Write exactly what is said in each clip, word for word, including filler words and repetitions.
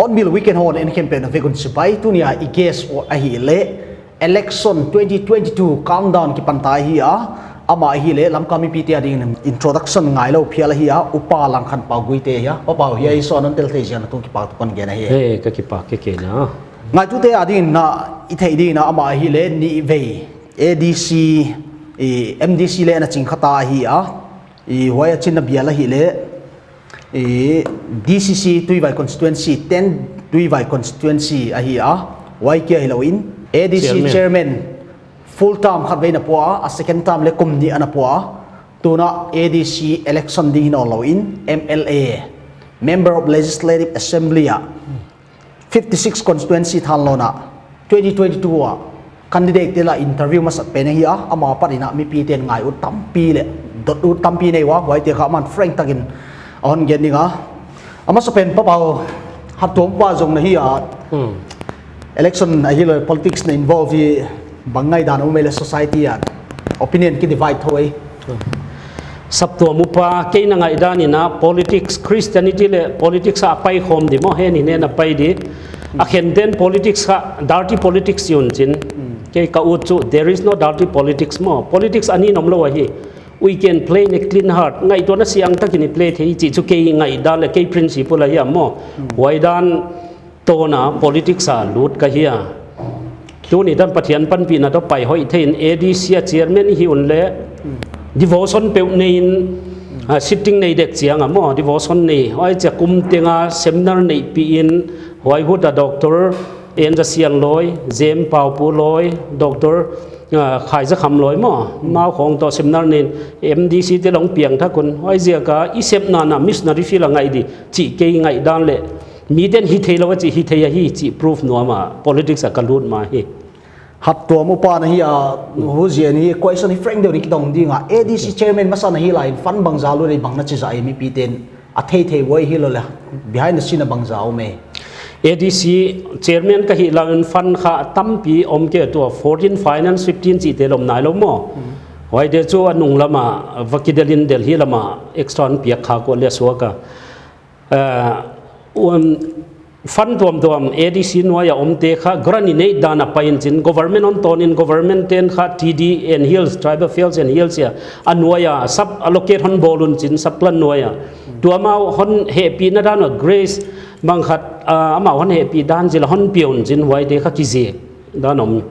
Hornbill Weekend Horn en campaign a vek un chibai. Tuni a i guest ahihleh election twenty twenty-two countdown kipan ta ahi a. Amah ahihleh Lamka mipite adingin introduction ngailou phial ahi a, Upa Langkhanpau Guite ahi a. Pa Pau, hiai sawt non tel thei ziak in tung kipak thu kon gen ahi. He, ka kipak kei kei na. Ngaitute adingin na i theih dingin amah ahihleh nihvei A D C, i, M D C leng ana ching kha ta ahi a. I, huai a chinna bial ahihleh, i, D C C Tuivai constituency, ten Tuivai constituency ahi a. Huai kia hilou in A D C chairman, chairman full term khatvei ana pua a, a second term leng kum nih ana pua a. Tuna A D C election ding hi nawnlou in M L A, Member of Legislative Assembly a fifty six constituency thanlou in twenty twenty-two a candidate te la interview masak pen ahi a, amah apat in mipite'n ngai ut tampi leh dot ut tampi nei ua, huaite kha aman frank takin a hon gen ding a. A masapen Pa Pau, hattuam upa zong na hi a. Hmm. Election ahihleh politics na involve hi bang ngaihdan om ei leh society a opinion ki divide thou ei. Saptuam upa, kei na ngaihdan in politics, Christianity leh politics a pai khawm di maw, hiai nih nen a pai di. A khente'n politics kha dirty politics chi un chin. Hmm. Kei ka ut chu, there is no dirty politics maw. Politics a nih omlou ahi. We can play in a clean heart. Ngaihtuahna siang takin i play thei chih chu kei ngaihdan leh kei principle ahi a maw. Hmm. Huai dan tawna politics a lut ka hi a. Tuni tan Pathian panpihna toh pai hoih thei in A D C a chairman i hi un leh devotion peuh nei in, ah, sitting nei dek chiang a maw, devotion nei. Huai chia kum teng a seminar neihpih in, huai hun a Doctor Enza Siangloi, Jem Paupu Loi, Doctor, ah, Khaizakham Loi maw, amau khawng toh seminar nei in M D C te leng piangthak un. Huaiziak a i sepna na missionary field a ngai di chih kei ngaihdan leh mite'n hi theilou a chih hi thei ahi chih proof nuam a politics a ka lut ma hi. Hattuam upa na hi a, huziak in hi question hi frank deuh in kidong ding a. A D C chairman masa na hi lai in fund bangzah lut leh bang na chi zah ei, mipite'n a theithei huai hilou leh behind the scene a bangzah om ei. A D C chairman ka hih lai in fund kha tampi om kei tua, fourteen finance, fifteen chihte leng om nailou maw. Hmm. Huaite chu a nung lam a va kidelh in Delhi lam a extra piak kha kou leh suak a. Eh, um, fund tuamtuam A D C nuai a omte kha grant i neih dan a pai in chin, government hon tawn in, government te'n kha T D and Hills, Tribal Affairs and Hills a, a nuai a sub allocate hon bawl un chin, sub plan nuai a. Tua amau hon hehpihna dan a grace bang khat, ah, amau hon hehpih dan zil a hon pia un chin, huaite kha kizek dan om.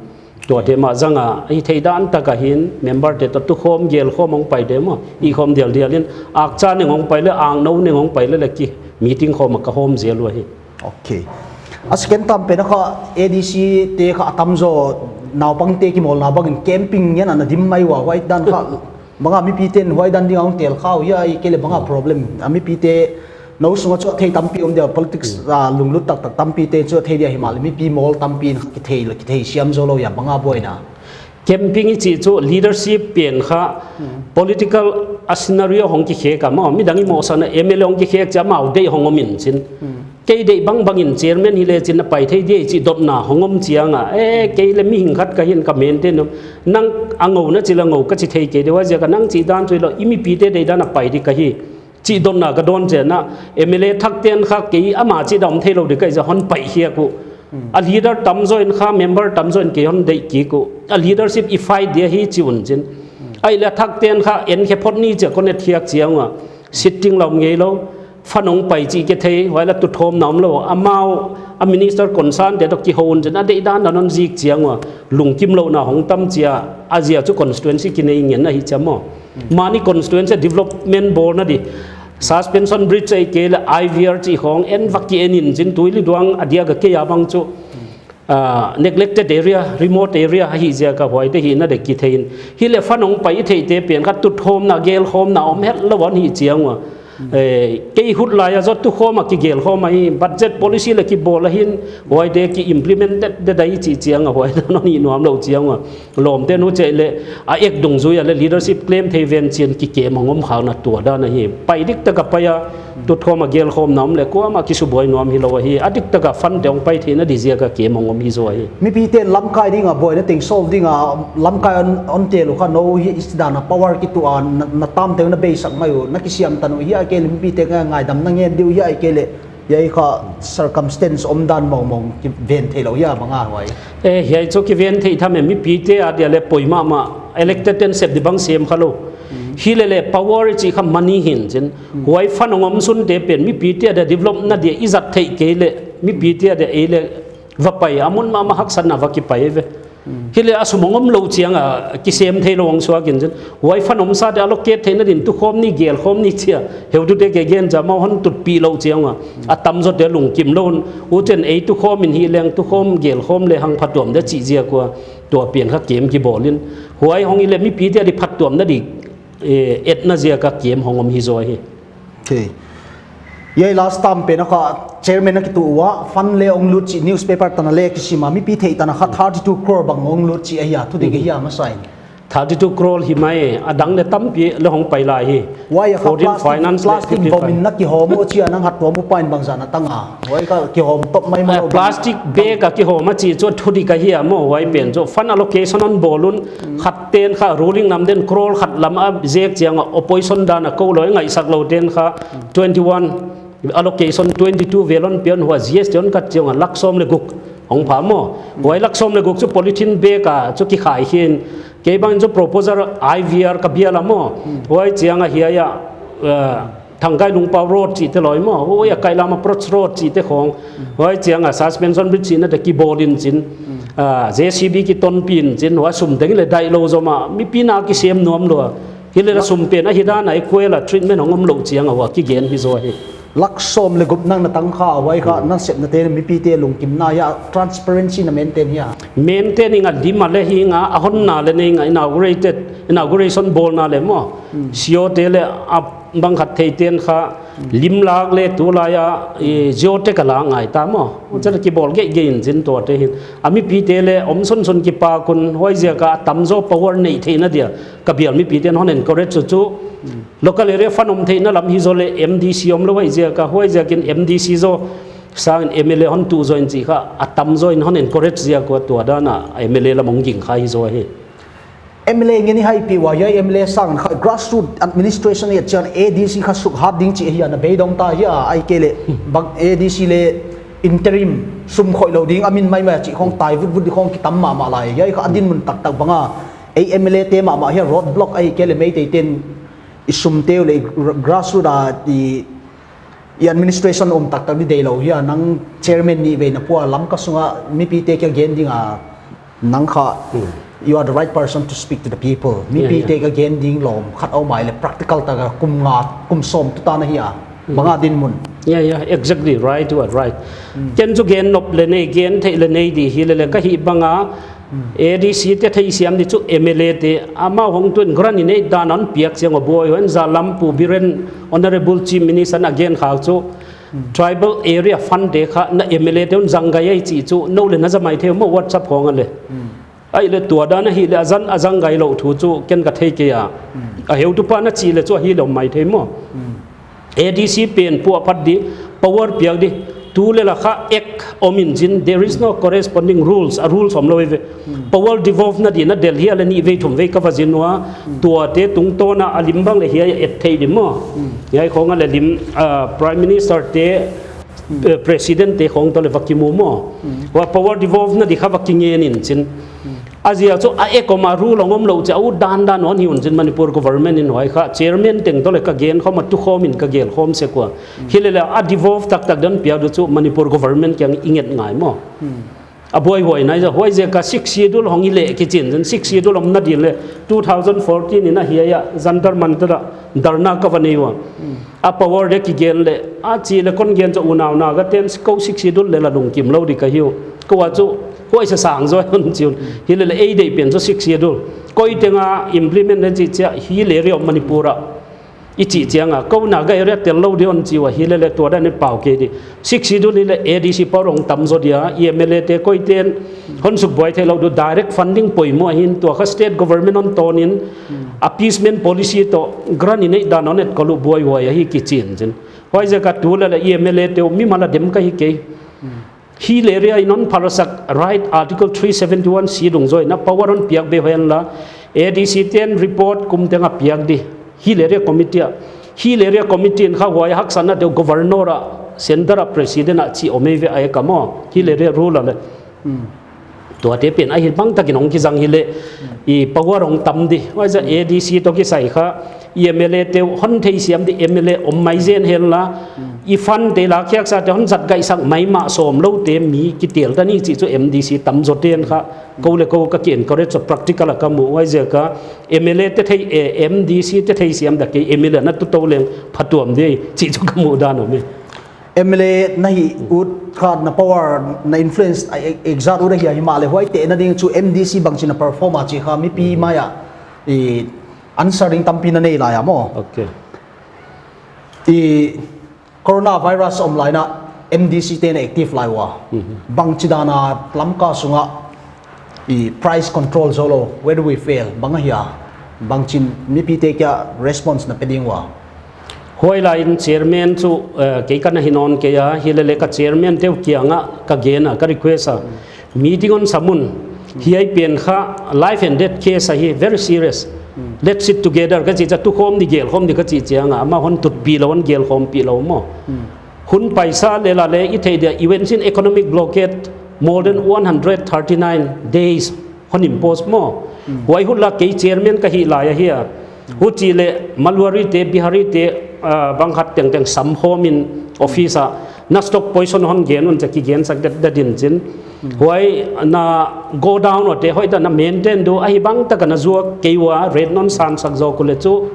Tuate mah zang a, i theih dan tak a hin, member te toh tukhawm gelkhawm hong pai te maw, i khawm dialdial in, akcha neng hong pai leh, angnou neng hong pai leh leh ki meeting khawm a ka hawm zel ua hi. Okay. A second term pen a kha A D C te kha a tamzaw naupangte kimawlna bangin camping ngen ana dim mai ua, huai dan kha bang a mipite'n huai dan ding a hong tel kha uh hia, ahihkeileh bang a problem a mipite nou sung a chu a thei tampi om dia, politics, hmm, ah, lunglut taktak tampite chu a thei dia himahleh mipi mawl tampi in kithei, kithei siam zou lou hia, bang a buaina. Camping i chih chu leadership pen kha, hmm, political a scenario hong kikhek a maw, midang i mohsakna M L A hong kikhek chia amau deih hong om in chin. Hmm. Kei deih bangbang in chairman hi leh chin a pai thei dia chih dotna hong om chiang a. Eh, kei leh mihing khat ka hi in ka maintain om. Nang a ngouna chih leh ngou ka chi thei kei di, huaiziak a nang chih dan chu hilou, i mipite deihdan a pai di ka hi chih dotna ka dawn chiang a, M L A thakte'n kha kei ama chih dan om theilou di ka hi chia hon pai khiak uh. Hmm. A leader tamzaw in kha, member tamzaw in kei hon deih kik uh. A leadership i fight dia hi chi un chin. Hmm. Ahihleh a thakte'n kha en khe phot ni chia kon et khiak chiang ua. Sitting leng om ngeilou. Fund hong pai chih kithei, huai leh tuthawmna omlou. Amau, a minister concern te toh kihou un chin, a deihdan dan hon zik chiang ua, lungkimlouhna hong tam chia, a ziak chu constituency kinei ngen ahi chia maw. Hmm. Mahni constituency development bawlna di. Suspension bridge ahihkeileh I V R chih khong en va ki en in chin, tui li duang a diak a kei a bang chu, ah, neglected area, remote area ahi ziak a huaite hihna dek kithei in. Hileh fan hong pai theite pen kha tutkhawmna, gelkhawmna om hetlou a hih chiang ua. Eh, kei hut lai a zaw tukhawm a kigelkhawm ahi, budget policy leh kibawl ahin, huaite ki implement det, det ahi chih chiang a huai dan hon hi nuam lou chiang ua. Lawmte nu chih leh, a ek dungzui a leh leadership claim thei ven chiang kikem hong om khakna tua dan ahi. Pai diktak a pai a, tutkhawm a gelkhawmna om leh kuamah kisubuai nuam hilou ahi. A diktak a fan te hong pai theihna di ziak a kem hong om hi zaw ahi. Mipite'n lamkai ding a buaina teng solve ding a, lamkai hon, hon tel uh kha nou hi i si dan a power kituh a, na, na tamte na beisak mai uh, na kisiam tan uh hia ahihkeileh mipite ngaidam na ngen di uh hia ahihkeileh, hiai kha circumstance omdan mawngmawng kiven theilou hia bang a huai. Eh, hiai chu kiven thei tham e, mipite a dia leh poi mahmah, elected te'n sep di bang sem kha lou. Hilele power chih kha money hi in chin. Huai fan hong om sunte pen mipite a dia developna dia i zat theih kei leh, mipite a dia ei leh va pai, a mun mahmah haksatna va kipai ve. Hileh a sum hong om lou chiang a kisem theilou hong suak in chin. Huai fan omsate allocate theihna din tukhawm ni, gelkhawm ni chia heutute ke gen cha mau hon tutpih lou chiang a, a tamzawte lungkim lou un, huchi'n ei tukhawm in hi leng tukhawm gelkhawm lehang phattuam de chih ziak ua tua pen kha kem kibawl in. Huai hong i leh mipite a di phattuamna di, eh, etna ziak a kem hong om hi zaw hi. Okay. Hiai last term pen a kha chairman a kituh ua, fund leh hong lut chih newspaper tan a leh kisim a, mipi theih tan a kha thirty two crore bang hong lut chih ahi a, thudik ahi a masa in. Thirty two crore hi mai, a dang leh tampi leh hong pai lai hi. Huai a kha fourteen plastic, finance leh plastic fifty-five. Vom in na kihawm uh chia nang hat tuam uh pen bangzah na tang a. Huai kha kihawm top mai mai. Eh, plastic bag a kihawm a chih chu thudik ahi a maw, huai pen chu fund allocation hon bawl un, khat te'n kha ruling nam te'n crore khat lam a zek chiang a opposition dan a kou lou ngaihsak lou te'n kha twenty one allocation twenty two vel hon pia un, huai G S T hon kat chiang a lak sawm leh guk hong pha maw. Huai lak sawm leh guk chu polythene bag a chu kikhai hi in, kei bang chu proposal I V R ka bial a maw. Huai chiang a hiai a, eh, Thangkai Lungpau Road chihte lou maw, huai a Kailam Approach Road chihte khong. Huai chiang a suspension bridge chihna te kibawl in chin. Ah, J C B kitonpih in chin, huai sum teng leh daih lou zaw mah, mipi na kisem nuam lou a. Hileh a sum pen a hi dan a equal a treatment hong om lou chiang a huai kigen hi zaw hi. Lak sawm leh guk nang na tang kha, huai kha na sepna te mipite lungkimna hia, transparency na maintain hia. Maintain ing a, lim a leh hi ing a, a honna leh nei ing a, inaugurated, inauguration bawlna leh maw. C E O te leh a bang khat thei te'n kha lim lak leh tulai a, eh, geotag a la ngai ta maw. Huchi'n kibawl geigei in chin tuate hi in. A mipite leh om sunsun kipak un, huai ziak a tamzaw power neih theihna dia ka bial mipite'n hon encourage chu chu. Local area fund om theihna lam hi zaw leh M D C om lou huai ziak a, huai ziak in M D C zaw sang in M L A hon tuh zaw in chih kha a tamzaw in hon encourage ziak ua tua dan a M L A lam hong ging kha hi zaw hi. M L A ngen i haipih ua, hiai M L A sang kha grassroot administration i et chiang A D C kha suk hat ding chih ahi a, na beidong ta hia, ahihkeileh bang A D C leh interim sum khoih lou ding a min maimai chih khong tai vutvut di khong kitam mahmah lai. Hiai kha a dinmun taktak bang a, ei M L A te mahmah hia road block ahihkeileh Meitei te'n i sum te uh leh i gr-, grassroot a i, i administration om taktak di deih lou hia, nang chairman nih vei na pua Lamka sung a mipite kia gen ding a, nang kha, you are the right person to speak to the people. Yeah, yeah. Mipite kia gen ding lawm khat om mai leh practical tak a kum nga, kum sawm tutan ahi a. Bang a dinmun. Yeah, yeah, exactly, right, you are right. Ken chu gen nop leh nei, gen theih leh nei di hilele ka hih bang a, A D C te theisiam di chu M L A te, amau hong tuin grant i neih dan a hon piak chiang a buai hon, za lam Pu Biren, Honorable Chief Minister na gen khak chu, tribal area fund te kha na M L A te un zang gai ai chih chu, nou leh na za mai thei maw WhatsApp khong a leh. Ahihleh tua dan ahihleh a zan a zang gai lou thu chu ken ka thei kei a. A heutupa na chih leh chu ahihleh om mai thei maw. A D C pen puahphat di, power piak di, tu leh la kha ek om in chin, there is no corresponding rules, a rules om lou ve. Power devolve na di na Delhi a leh nih vei thum vei ka va zin ua, tuate tungtawn a a lim bang leh hiai a et thei di maw. Hiai khong a leh lim, ah, Prime Minister te, eh, President te khong toh leh va kimu maw. Huai power devolve na di kha va kingen in chin. A ziak chu a ek om a rule hong om lou chia ut dandan hon hi un chin Manipur government in huai kha chairman teng toh leh ka gen khawm a tukhawm in ka gelkhawm sek ua. Hilele a devolve taktak dan piak di chu Manipur government kiang i nget ngai maw. A buaihuai nai zaw, huaiziak a Sixth Schedule hong hi leh kichi'n, Sixth Schedule omna ding leh two thousand fourteen in a hiai a Jantar Mantar a dharna ka va nei ua. A power de kigen leh, a chih leh kon gen zaw, unau Naga ten kou Sixth Schedule leh la lungkim lou di ka hi uh. Kou a chu, huai sa sang zaw hon chi un. Hilele ei deih pen chu Sixth Schedule. Koi teng a implement na chih chia, hill area Manipur a i chih chiang a, kou Naga area tel lou di hon chi ua, hilele tua dan i pau kei di. Sixth Schedule leh A D C power hong tam zaw dia, i M L A te koi ten hon suk buai theih lou di, direct funding poimoh ahi in, tua kha state government hon tawn in, appeasement policy toh grant i neih dan hon etkol uh buaihuai ahi kichi'n chin. Huaiziak a tu leh leh i M L A te uh mimal a dem ka hi kei. Hill area in hon phalsak right Article three seventy-one C dungzui in a power hon piak be hen la, A D C ten report kum teng a piak di. Hill area committee a. Hill area committee in kha huai haksatna te uh governor a, center a, president a chih om ei ve a, e ka maw. Hill area ruler leh. Tuate pen ahi bang takin hong kizang hileh, i power hong tam di. Huaiziak A D C toh kisai kha, i M L A te uh hon theisiam di, M L A om mai zen hen la, i fund te la khiaksa te hon zat gaihsak maimah sawm lou te mi kitel ta ni chih chu M D C tam zaw ten kha, kou leh kou ka ki encourage zaw, practical a ka mu. Huaiziak a M L A te thei, eh, M D C te theisiam da kei, M L A na tu tou leng phatuam di chih chu ka mu dan om e. M L A na hih ut kha, na power, na influence a e-, exert ut ahi a, himahleh huai tehna ding chu M D C bangchi'n a perform a chih kha mipi mai a i answer ding tampi na nei lai a maw. Okay. I coronavirus om lai in a M D C te'n active lai ua. Bangchi dan a Lamka sung a i price control zaw lou, where do we fail? Bang ahia? Bangchi'n mipite kia response na pe ding ua? Huai lai in chairman chu, eh, kei ka na hi nawn kei a, hilele ka chairman te uh kiang a ka gen a, ka request a. Meeting hon sam un, hiai pen kha life and death case ahi, very serious. Let's sit together ka chih chia, tukhawm di, gelkhawm di ka chih chiang a, amah hon tutpih lou, hon gelkhawmpih lou maw. Hun paisa leh la leh i theih dia, U N sin economic blockade more than one hundred thirty-nine days hon impose maw. Huai hun la kei chairman ka hih lai ahi a. Huchih leh Marwari te, Bihari te, ah, bang khat tengteng samkhawm in office a, na stock position hon gen un chia kigensak det, det in chin. Huai na go down ua te hoihtak na maintain di uh, ahi bang tak a na zuak kei ua, rate non sansak zaw uleh chu.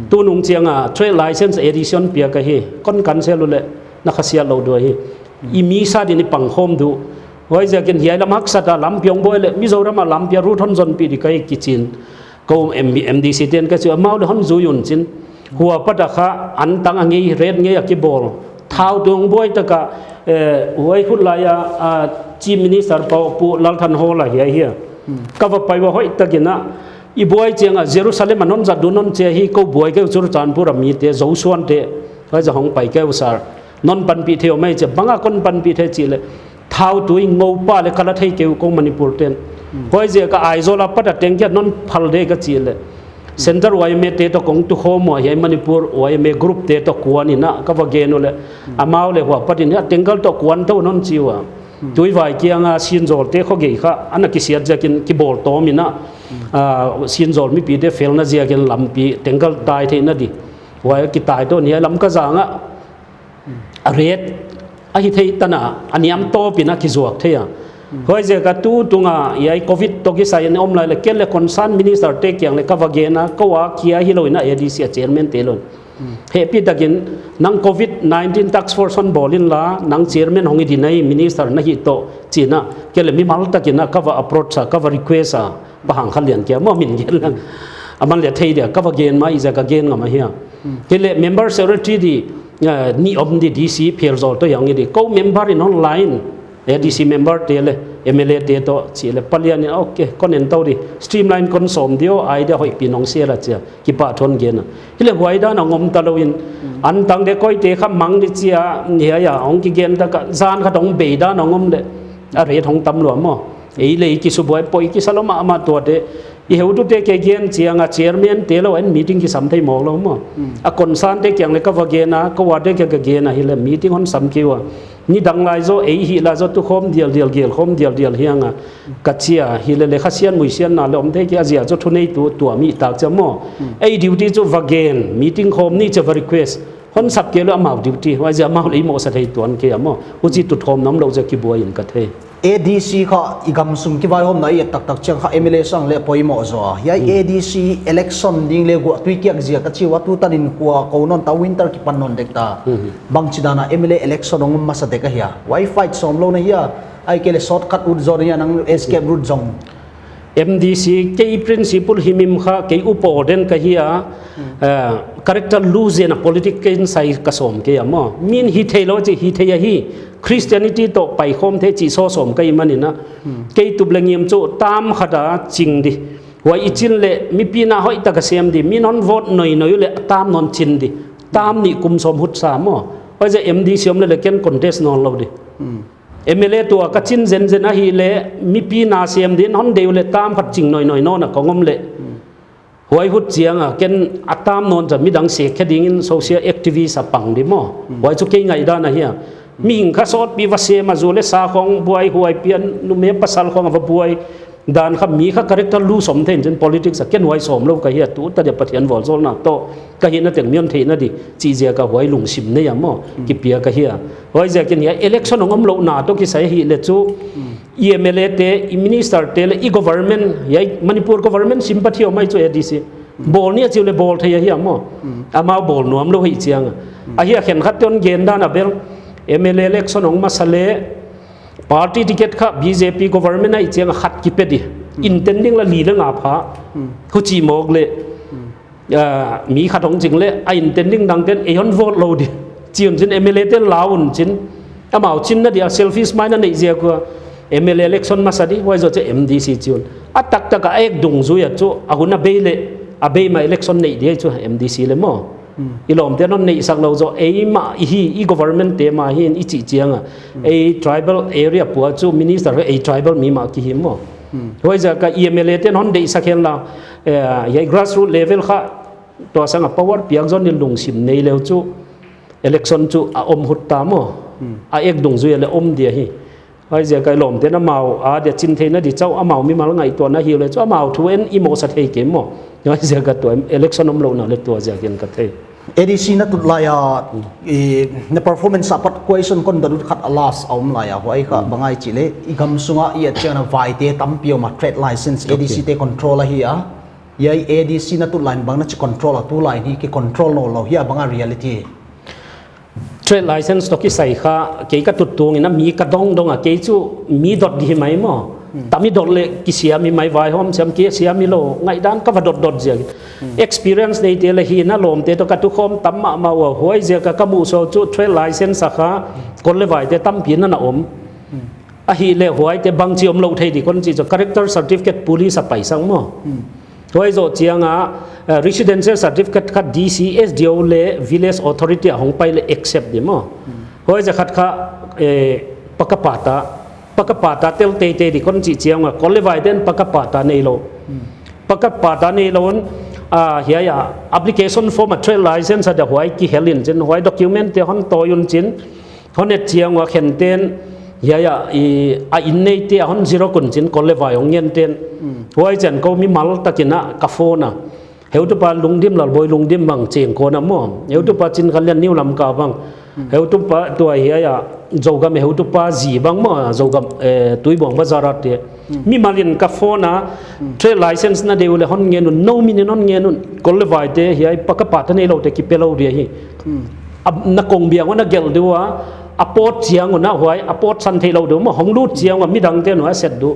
Tunung chiang a trade license A D C hon piak ahi, kon cancel uleh na khasiat lou di uh ahi. I mi sa din i pangkhawm di uh. Huaiziakin hiai lam haksat a lampi hong buai leh, Mizoram a lampi a route hon zonpih di ka hi kichi'n. Kou M-, M D C te'n ka chi, amau leh hon zui un chin. Huai apat a kha antang a ngei, rate ngei a kibawl. Thau tui hong buai tak a, eh, huai hun lai a, ah, Chief Minister pa Pu Lalthanhawla hiai ahi a. Ka va pai ua hoihtak in a, i buai chiang a Jerusalem a non zat di uh, non chi a hi, kou buai kei uh Churachandpur a mite, Zosuan te, huaiziak hong pai kei uh sir. Non panpih thei uh mai chi a, bang a kon panpih thei chih leh. Thau tui ngou pa leh ka la thei kei uh kou Manipur te'n. Huaiziak a Aizawl apat a teng kia non phal di ka chih leh. Center Y M A te toh kong tukhawm ua, hiai Manipur Y M A group te toh kuan in a ka va gen uleh. Amau leh huai apat in a tengkal toh kuan tou non chi ua. Tuivai kiang a Sinzawl te khogei kha, ana kisiat ziakin kibawl tawm in a. Ah, Sinzawl mipite felna ziakin lampi tengkal tai theihna di. Huai kitai tou in hiai Lamka zang a. A rate, a hi thei tan a, a niam tawp in a kizuak thei a. Huaiziak a tu tung a, hiai covid toh kisai in om lai leh, kei leh concern minister te kiang leh ka va gen a, kou a kia hilou in a A D C a chairman te lou in. Hehpihtakin, nang covid nineteen task force hon bawl in la, nang chairman hong hi di nai, minister na hi toh, chi'n a, kei leh mimal takin a ka va approach a, ka va request a. Pahang kha lian kia maw min gen lang. Aman leh thei dia ka va gen mah i ziak a gen ngam ahi a. Kei leh member secretary di, ah, nih om di D C Pherzawl toh hiai hong hi di. Kou member in online, A D C member te leh, M L A te toh, chih leh palian in, okay, kon en tou di. Streamline kon sawm di uh, idea hoihpi non share a chia. Kipahthu hon gen a. Hileh huai dan a hong om ta lou in. Antang te koite kha mang di chia, hiai a, hong kigen tak a, zan khat hong bei dan a hong om leh. A rate hong tam lua maw. Ei leh i kisubuai poi kisa lou mahmah tuate. I heutute kiang gen chiang a chairman te lou in meeting kisam thei mawk lou maw. A concern te kiang leh ka va gen a, kou a te kiang ka gen a hileh meeting hon sam kei ua. Nidang lai zaw, ei hih lai zaw, tukhawm dialdial, gelkhawm dialdial hiang a. Ka chi a, hilele khasiat muisiatna leh om thei kei a, ziak chu thuneitu tuam i tak chia maw. Ei duty chu va gen, meeting khawm ni chia va request. Hon sap kei lou amau duty, huaiziak amau leh i mohsa thei tuan kei a maw. Huchi tukhawm nam lou ziak kibuai in ka thei. ADC kha i gamsung kivaihawmna i et taktak chiang kha MLA sang leng poimoh zaw. Hiai ADC election ding leng guahtui kiak ziak a chi ua, tu tan in kua kou nawn ta, winter kipan nawn dek ta. Bangchidan a MLA election hong masa dek ahia? Huai fight sawm lou na hia? Ahihkeileh shortcut route zaw na hia, nang escape route zong? MDC kei principle himhim kha kei upaw den ka hia, eh, character lu zen a politics ken sai ka sawm kei a maw. Min hi theilou chi hi thei ahi, Christianity toh paikhawm thei chi sawm sawm ka hih manin a. Kei tup leh ngim chu term khat a ching di. Huai i chin leh mipi'n a hoihtak a sem di. Min hon vote noinoi uleh term nawn chin di. Term nih kum sawm hut sa maw. Huaiziak MDC om leh leng ken contest nawnlou di. MLA tua ka chin zenzen ahihleh mipi'n a sem din hon deih uleh term khat ching noinoi nawn a kong om leh. Huai hut chiang a ken a term nawn cha midang sek khe dingin social activist a pang di maw. Huai chu kei ngaihdan ahia. Mihing kha sawtpi va sem a, zu leh sa khong buai, huai pian numei pasal khong a va buai. Dan kha mi kha character lu sawm thei in chin politics a ken huai sawm lou ka hia, tu ta dia Pathian vualzawlna toh ka hihna teng mi hon theihna di chi ziak a huai lungsim nei a maw, kipia ka hia. Huaiziakin hiai election hong omlouhna toh kisai ahihleh chu i MLA te, i minister te leh i government, hiai Manipur government sympathy om mai chu ADC. Bawl ni a chi uleh bawl thei ahi a maw. Amau bawl nuam lou hi chiang a. Ahia khenkhat te hon gen dan a bel MLA election hong masa leh party ticket kha BJP government ahih chiang a khat kipe di. Intending la li leh nga pha. Huchi mawk leh, ah, mi khat hong ching leh a intending dang ten ei hon vote lou di. Chi un chin MLA te lau un chin. Amau chinna dia selfish mind a neih ziak ua MLA election masa di, huai zoh chiang MDC chi un. A taktak a ek dungzui a chu a hun a bei leh, a bei ma election neih di chu MDC leh maw. I lawmte'n hon neihsak lou zoh, ei mah i hi, i government te mah hi in i chih chiang a. Ei tribal area pua chu minister ei tribal mi mah ki hi maw. Huaiziak a MLA te'n hon deihsak hen la, eh, hiai grassroots level kha tua sang a power piak zon in lungsim nei leh chu election chu a om hut ta maw. A ek dungzui a leng om dia hi. Huaiziak a i lawmte'n amau a dia chin theihna di chauh, amau mimal ngaihtuahna hi leh chu amau thu en i mohsa thei kei maw. Huaiziak a tua election omlouhna leh tua ziakin ka thei. ADC na tut lai a, i, na performance apat question kon dot ut khat a last a om lai a, huai kha bang ahia chih leh i gamsung a i et chiang a vaite tampi om a, trade license ADC te control ahi a. Hiai ADC na tut lai in bang na chi control a, tulai in hi ki control nawnlou hia, bang a reality? Trade license toh kisai kha, kei ka tut tung in a mi ka dong dong a, kei chu mi dot di hi mai maw. Tam i dot leh kisiam hi mai, vaihawm siam kisiam hilou, ngaihdan ka va dot dot ziak. Experience neite leh hi na lawmte toh ka tukhawm tam mahmah ua, huaiziak a ka muhsuah chu trade license a kha kol leh vaite tampi na na om. Ahihleh huaite bangchi omlou thei di kon chih chu character certificate police a pai sang maw. Huai zoh chiang a, eh, residential certificate kha DC, SDO leh village authority a hong pai leh accept di maw. Huaiziak khat kha, eh, paka pata, paka pata tel teitei di kon chih chiang a, kol leh vaite'n paka pata neilou. Paka pata neilou un, ah, hiai a application form a trade license a dia huai kihel in chin, huai document te hon tawi un chin, hon et chiang ua khente'n, hiai a, i, a inn neite a hon zero kun chin, kol leh vai hong ngen te'n. Huai chiang kou mimal takin a ka phone a. Heutupa Lungdim, Lalboi Lungdim bang cheng kon a maw. Heutupa Chinkhanlian, New Lamka bang. Heutupa tua hiai a, Zogam heutupa zi bang maw, Zogam, eh, Tuibuang Bazar a te. Mimal in ka phone a, trade license na deih uleh hon ngen un, no min in hon ngen un, kol leh vaite hiai paka pata neilou te kipe lou dia hi. A, na kong biang ua na gelh di ua, a pawt chiang ua na huai, a pawt san theilou di ua, hong lut chiang ua midangte'n huai set di.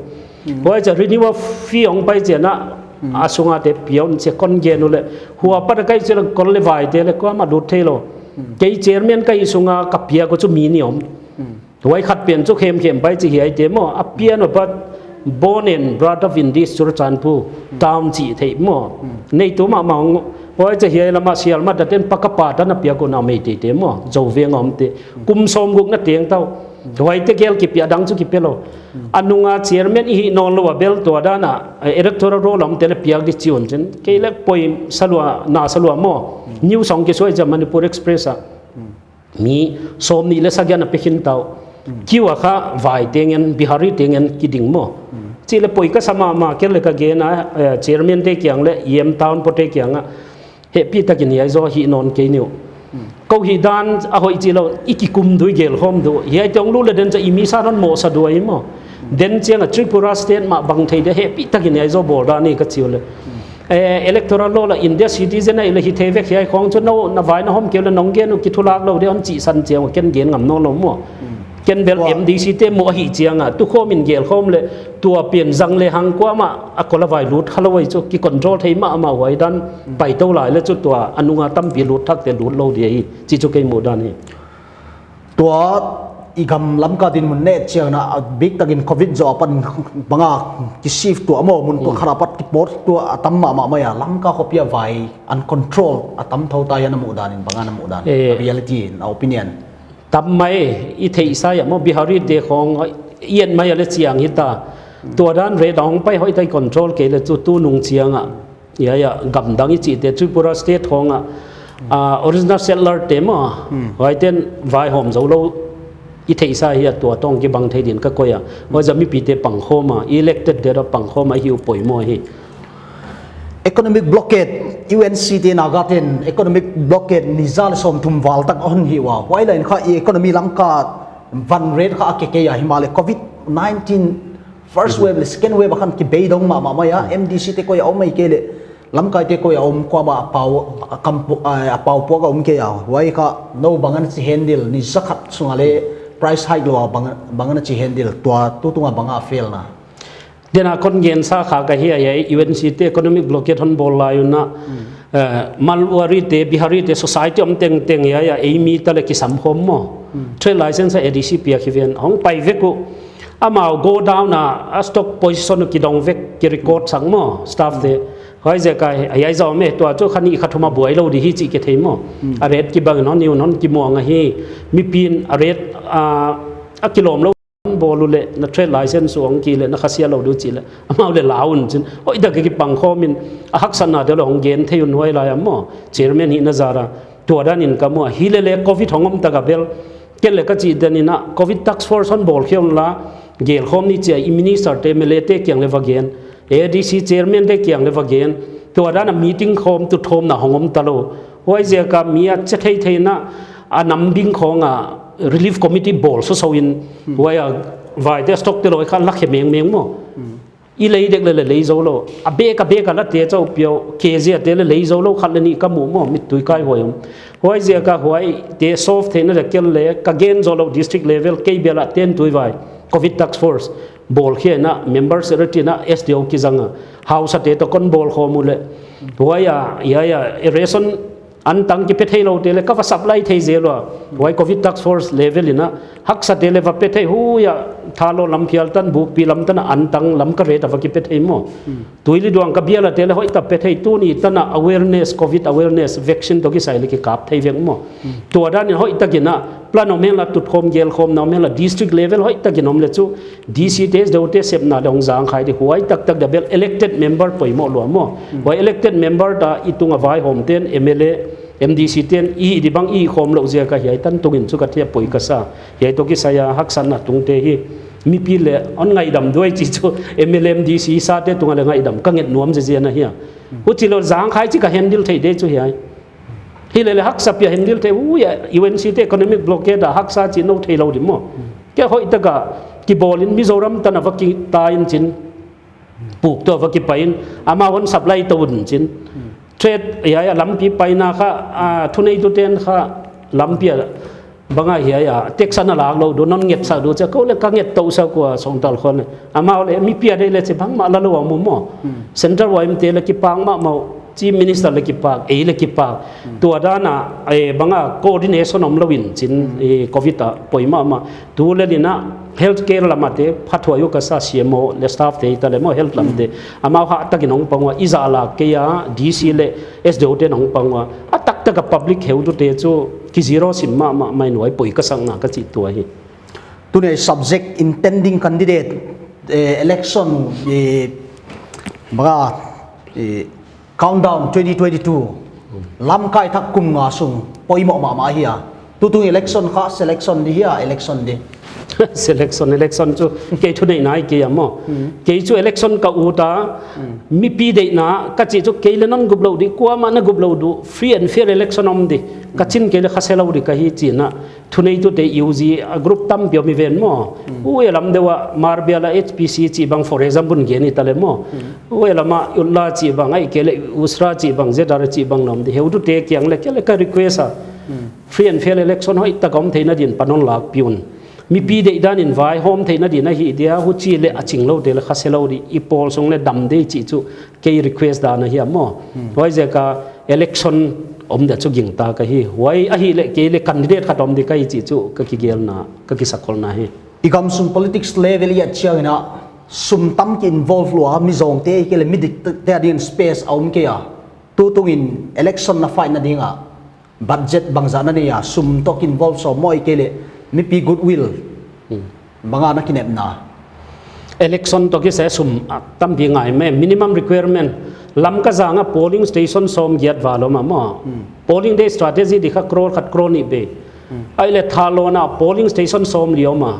Huai chia renewal fee hong pai chiang a, a sung a te pia un chia kon gen uleh. Huai pat a kai chia kol leh vaite leh kuamah lut theilou. Kei chairman ka hih sung a ka piak uh chu mi nih om. Huai khat pen chu khemkhem pai chi hiaite maw. A pian upat Born and Brought Up in this Churachandpur town chi thei maw. Neitu mahmah hong, huai chia hiai lam a Sielmat a te'n paka pata na piak uh na Meiteite maw. Zo veng a omte. Kum sawmguk na teng tau. Huaite gel kipe a, dang chu kipe lou. A nung a chairman i hih nawnlou a bel tua dan a, eh, electoral roll a omte leh piak di chi un chin. Kei leh poisa lua, nasa lua maw. News hong kisuai chia Manipur Express a. Mi sawmnih leh sagih na pe khin tau. Kiu a kha vaite ngen, Bihari te ngen kiding maw. Chi leh poi ka sa mahmah, kei leh ka gen a, eh, chairman te kiang leh, EM town po te kiang a. Hehpihtakin hiai zoh hih nawn kei ni uh. Kou hihdan a hoih chih lou, i kikum di uh, i gelkhawm di uh. Hiaite hong lut leh den chia i mi san hon mohsa di uh ahi maw. Den chiang a Tripura state mah bang thei dia hehpihtakin hiai zaw bawl dan hi ka chi uleh. Eh, electoral law la India citizen a i la hi thei vek hiai khong chu no na vai na hawm kei uleh nong gen uh kithulak lou dia hon chih san chiang uh ken gen ngam nawnlou maw. Ken bel M D C te maw ahi chiang a tu khawm in gel khawm leh tua pen zang lehang kuamah a kol a vai lut kha lou ai chu ki control thei mahmah huai dan pai tou lai leh chu tua a nung a tampi lut thak te lut lou dia hi chih chu kei muh dan hi. Tua i gam Lamka dinmun neh chiang a biktakin covid zaw apan bang a ki shift tua maw mun tua khat apat ki pawt tua a tam mahmah mai a Lamka khopi a vai uncontrol a tam thou ta hiam na muh dan in bang a na muh dan reality in opinion. Tam mai i theihsa a maw Bihari te khong i et mai a leh chiang hita. Tua dan rate a hong pai hoihtak control kei leh chu tunung chiang a hiai a gam dang i chihte Tripura state khong a original settler te maw huaiten vaihawm zou lou i theihsa hi a tua tawh kibang thei din ka koih a. Huaiziak mipite pangkhawm a elected te pangkhawm a hi uh poimoh hi. Economic blockade, U N C te Naga ten economic blockade ni za leh sawmthum val tak a hon hi ua huai lai in kha i economy Lamka van rate kha a kekei a himahleh covid nineteen first wave leh second wave a khan ki beidong mahmah mai a M D C te koih a om mai kei leh lamkai te koih a om kuamah a pau a pau puak a om kei a huai kha no bang a na chi handle ni za khat sung a leh price hike lou a bang a na chi handle tua tutung a bang a fail na. Den a kon gensa kha ka hi a hiai U N C te economic blockade hon bawl lai un a Marwari te Bihari te society om tengteng hiai a ei mi ta leh kisam khawm maw. Trade license a A D C piak hi ven hong pai vek uh. Amau go down a stock position uh kidong vek ki record sak maw staff te. Huaiziak a hiai zaw meh tua chu kha nih kha thum a buai lou di hi chih kithei maw. A rate kibang in hon ni un hon kimuang a hi. Mipi'n a rate a kilawm lou bawl uleh na trade license uh hong ki leh na khasia lou di uh chih leh amau leh lau un chin hoihtak a kipangkhawm in a haksatna te leh hong gen thei un huai lai a maw chairman hihna zara. Tua dan in ka muh a hi leh leh covid hong om tak a bel ken leh ka chih dan in a covid task force hon bawl khia un la gel khawm ni chia i minister te M L A te kiang leh va gen A D C chairman te kiang leh va gen tua dan a meeting khawm tu thawmna hong om ta lou. Huaiziak a mi a che theithei na a nam ding khong a relief committee bawl sawsau in huai a vai te stock te lou kha la khe mengmeng maw. I lei dek leh lei zou lou a bek a bek a la te chauh piau K G a te leh lei zou lou khat leh nih ka muh maw mittui kai huai om. Huaiziak a huaite solve theihna leh kel leh ka gen zou lou district level kei bel a ten tui vai covid task force bawl khia in a member secretary in a S D O kizang a hausa te toh kon bawl khawm uleh huai a hiai a ration antang kipe thei lou te leh ka va supply thei zel ua. Huai covid task force level in a haksa te leh va pe thei huai a Thalawm, Lamphel tan Bukpi lam tan a antang Lamka rate a va kipe thei maw. Tuili duang ka bial a te leh hoihtak pe thei tuni tan a awareness covid awareness vaccine toh kisai leh kikap thei vek maw. Tua dan in hoihtak in a plan om hen la tutkhawm gelkhawmna om hen la district level hoihtak in om leh chu D C te S D O te sepna leh hong zangkhai di huai taktak dia bel elected member poimoh lua maw. Huai elected member ta i tung a vaihawm ten M L A M D C ten i di bang i khawm lou ziak a hiai tan tung in chu ka thei a poi ka sa. Hiai toh kisai a haksatna tung te hi mipi leh hon ngaihdam duai chih chu M L A M D C sa te tung a leh ngaihdam ka nget nuam ziahziah na hi a. Huchi lou zangkhai chih ka handle thei di chu hiai. Hi leh leh haksa pi a handle thei huai a U N C te economic blockade a haksa chih nou thei lou di maw. Kei hoihtak a kibawl in Mizoram tan a va ki ta in chin. Puk toh va kipai in amau hon supply tou un chin. Trade hiai a lampi paina kha a thunei tu ten kha lampi a bang a hiai a tax ana lak lou di uh non nget sak di uh chia kou leh ka nget tou sak ua Songtal khon leh amau leh mipi a deih leh chi bangmah la lou a mu maw. Central Y M te leh kipak mahmah uh Chief Minister leh kipak ei leh kipak. Tua dan a bang a coordination om lou in chin covid a poi mahmah. Tu leh in a healthcare lam a te phathuai uh ka sa C M O leh staff te ta leh maw health lam te. Amau hahtak in hong pang ua i zah lak kei a D C leh S D O te hong pang ua. A taktak a public heutute chu ki zero sim mahmah mai nuai poi ka sak na ka chih tua hi. Tuni subject intending candidate election bang a countdown twenty twenty-two lamkai thak kum nga sung poimoh mahmah hi a. Tutung election kha selection di hia, election di? Selection, election chu kei thuneihna ahi kei a maw. Kei chu election ka ut a, mipi deihna ka chih chu kei leng non gup lou di, kuamah na gup lou di, free and fair election om di. Ka chin kei leng kha se lou di ka hi chihna. Thuneitute U G a group tampi om i ven maw. U e lam deuh a Marbial a H P C chih bang, for example, gen i ta leh maw. U e lam a ULLA chih bang, ahihkeileh USHRA chih bang, Z R A chih bang na om di. Heutute kiang leng kei leng ka request a, free and fair election hoihtak om theihna din pan hon lakpih un. Mipi deihdan in vaihawm theihna din ahi dia, huchi leh a chingloute leng kha se lou di, i pawl sung leng dam di chih chu kei request dan ahi a maw. Huaiziak a election om dia chu gingta ka hi. Huai ahihleh kei leng candidate khat om di ka hi chih chu ka kigelna, ka kisakholhna hi. I gamsung politics level i et chiangin a, sum tam ki involve lua, mi zawngte ahihkeileh midikte adingin space a om kei a. Tutung in election na fight na ding a, budget bangzah na nei a, sum toh ki involve sawm maw, ahihkeileh mipi goodwill bang a na kinepna? Election toh kisai sum a tampi ngai mai. Minimum requirement, Lamka zang a polling station sawmgiat val om a maw. Polling day strategy di kha crore khat crore nih bei. Ahihleh Thalawng a polling station sawmli om a.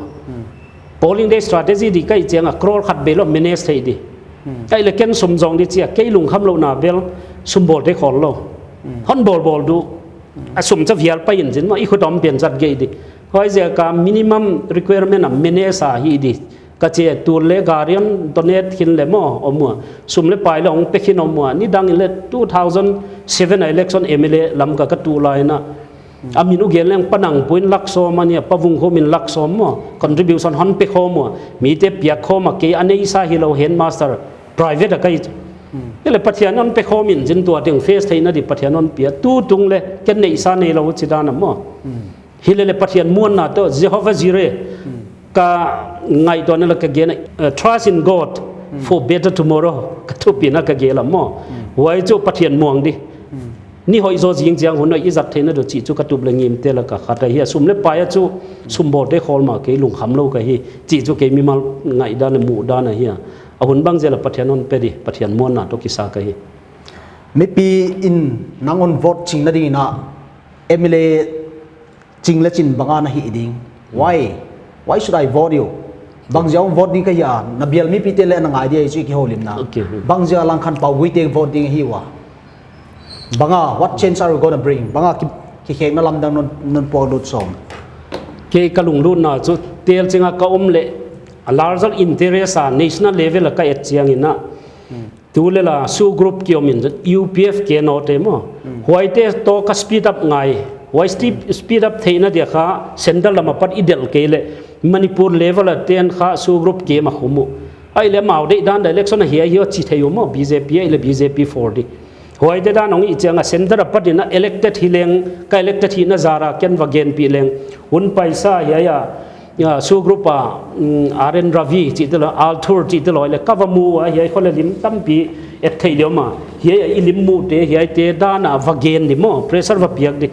Polling day strategy di ka hih chiang a crore khat bei lou manage thei di. Ahihleh ken sum zawng di chia, kei lungkham louhna bel sum bawlte khawl lou. Hon bawlbawl di. A sum chu vial pai in zin maw, i khut a om pen zat gei di. Huaiziak a minimum requirement a manage a hih di. Ka chi a, tul leh gari hon donate khin leh maw om ua. Sum leh pai leng hong pe khin om ua. Nidang in leng two thousand seven a election M L A Lamka ka tuh lai in a, a min uh gen leng Pa Nangpu in lak sawm a nih a, Pa Vungkhum in lak sawm maw. Contribution hon pe khawm ua. Mite piak khawm a, kei a neisa hilou, headmaster private a ka hi. Ahihleh Pathian hon pe khawm in zin, tua teng face theihna di Pathian hon pia. Tutung leng ken neisa neilou chi dan a maw. Hilele Pathian muanna toh, Jehovah Jireh. Ka ngaihtuahna lak a ka gen a, uh, trust in God for better tomorrow. Ka thupina ka gen a maw. Huai chu Pathian muang di. Ni hoih zaw zing chiang hun hoih i zat theihna di chih chu ka tup leh ngimte lak a khat ahi a. Sum leh pai a chu sum bawlte khawl mah kei lungkham lou ka hi. Chih chu kei mimal ngaihdan leh muhdan ahi a. A hun bang zel a Pathian hon pe di, Pathian muanna toh kisa ka hi. Mipi in nang hon vote ching na ding in a, M L A ching leh chin bang a na hih ding? Why? Why should I vote you? Bangziak a vote ding ka hia, na bial mipite leng na ngai dia chu i kihoulimna. Okay. Bangziak a Langkhanpau Guite vote ding hi ua? Bang a, what change are you gonna bring? Bang a ki, kikhekna lamdang non, non puak lut sawm? Kei ka lunglutna chu tel ching a ka om leh, a larger interest a national level a ka et chiang in a. Tu leh la, SoO group ki om in, U P F K N O te maw. Huaite toh ka speed up ngai. Huai speed, speed up theihna dia kha, central lam apat i delh kei leh, Manipur level a ten kha SoO group ki ma khum uh. Ahihleh amau deihdan a election a hiai hi chi thei uh maw, B J P ahihleh B J P form di. Huaite dan hong i chiang a central apat in a elected hi leng, ka elected hihna zar a ken va genpih leng. Hun paisa hiai a, Ya, SoO group a, mm, R N Ravi chihte lou, Althur chihte lou, leh ka va mu a, hiai khong leh lim tampi et theih di om a. Hiai a i lim mute, hiaite dan a va gen di maw, pressure va piak di.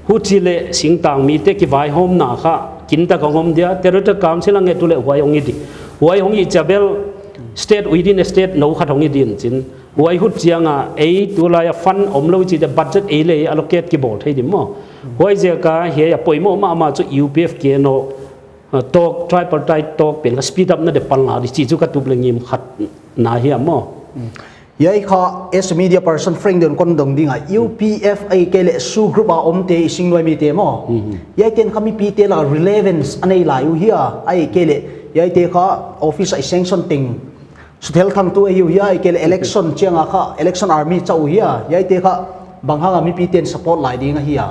Huchi leh singtang mite kivaihawmna kha, kintak a hong om dia, Territorial Council a nget uleh huai hong hi di. Huai hong hi chia bel, state within a state nou khat hong hi din chin. Huai hut chiang a, ei tulai a fund omlou chih dia budget ei leh allocate kibawl thei di maw. Huaiziak a hiai a poimoh mahmah chu U P F K N O, uh, talk, tripartite talk pen kha speed up na di pan la di chih chu ka tup leh ngim khat na hi a maw. Hiai kha as a media person Frank Deon kon dong ding a, U P F ahihkeileh SoO group a omte i singnuai mite maw. Hiaite'n kha mipite lak a relevance a nei lai uh hia, ahihkeileh hiaite kha office a i sanction teng Suthel Thangtu ahi uh hia, ahihkeileh election chiang a kha, election army chauh uh hia, hiaite kha bang hang a mipite'n support lai ding ahia?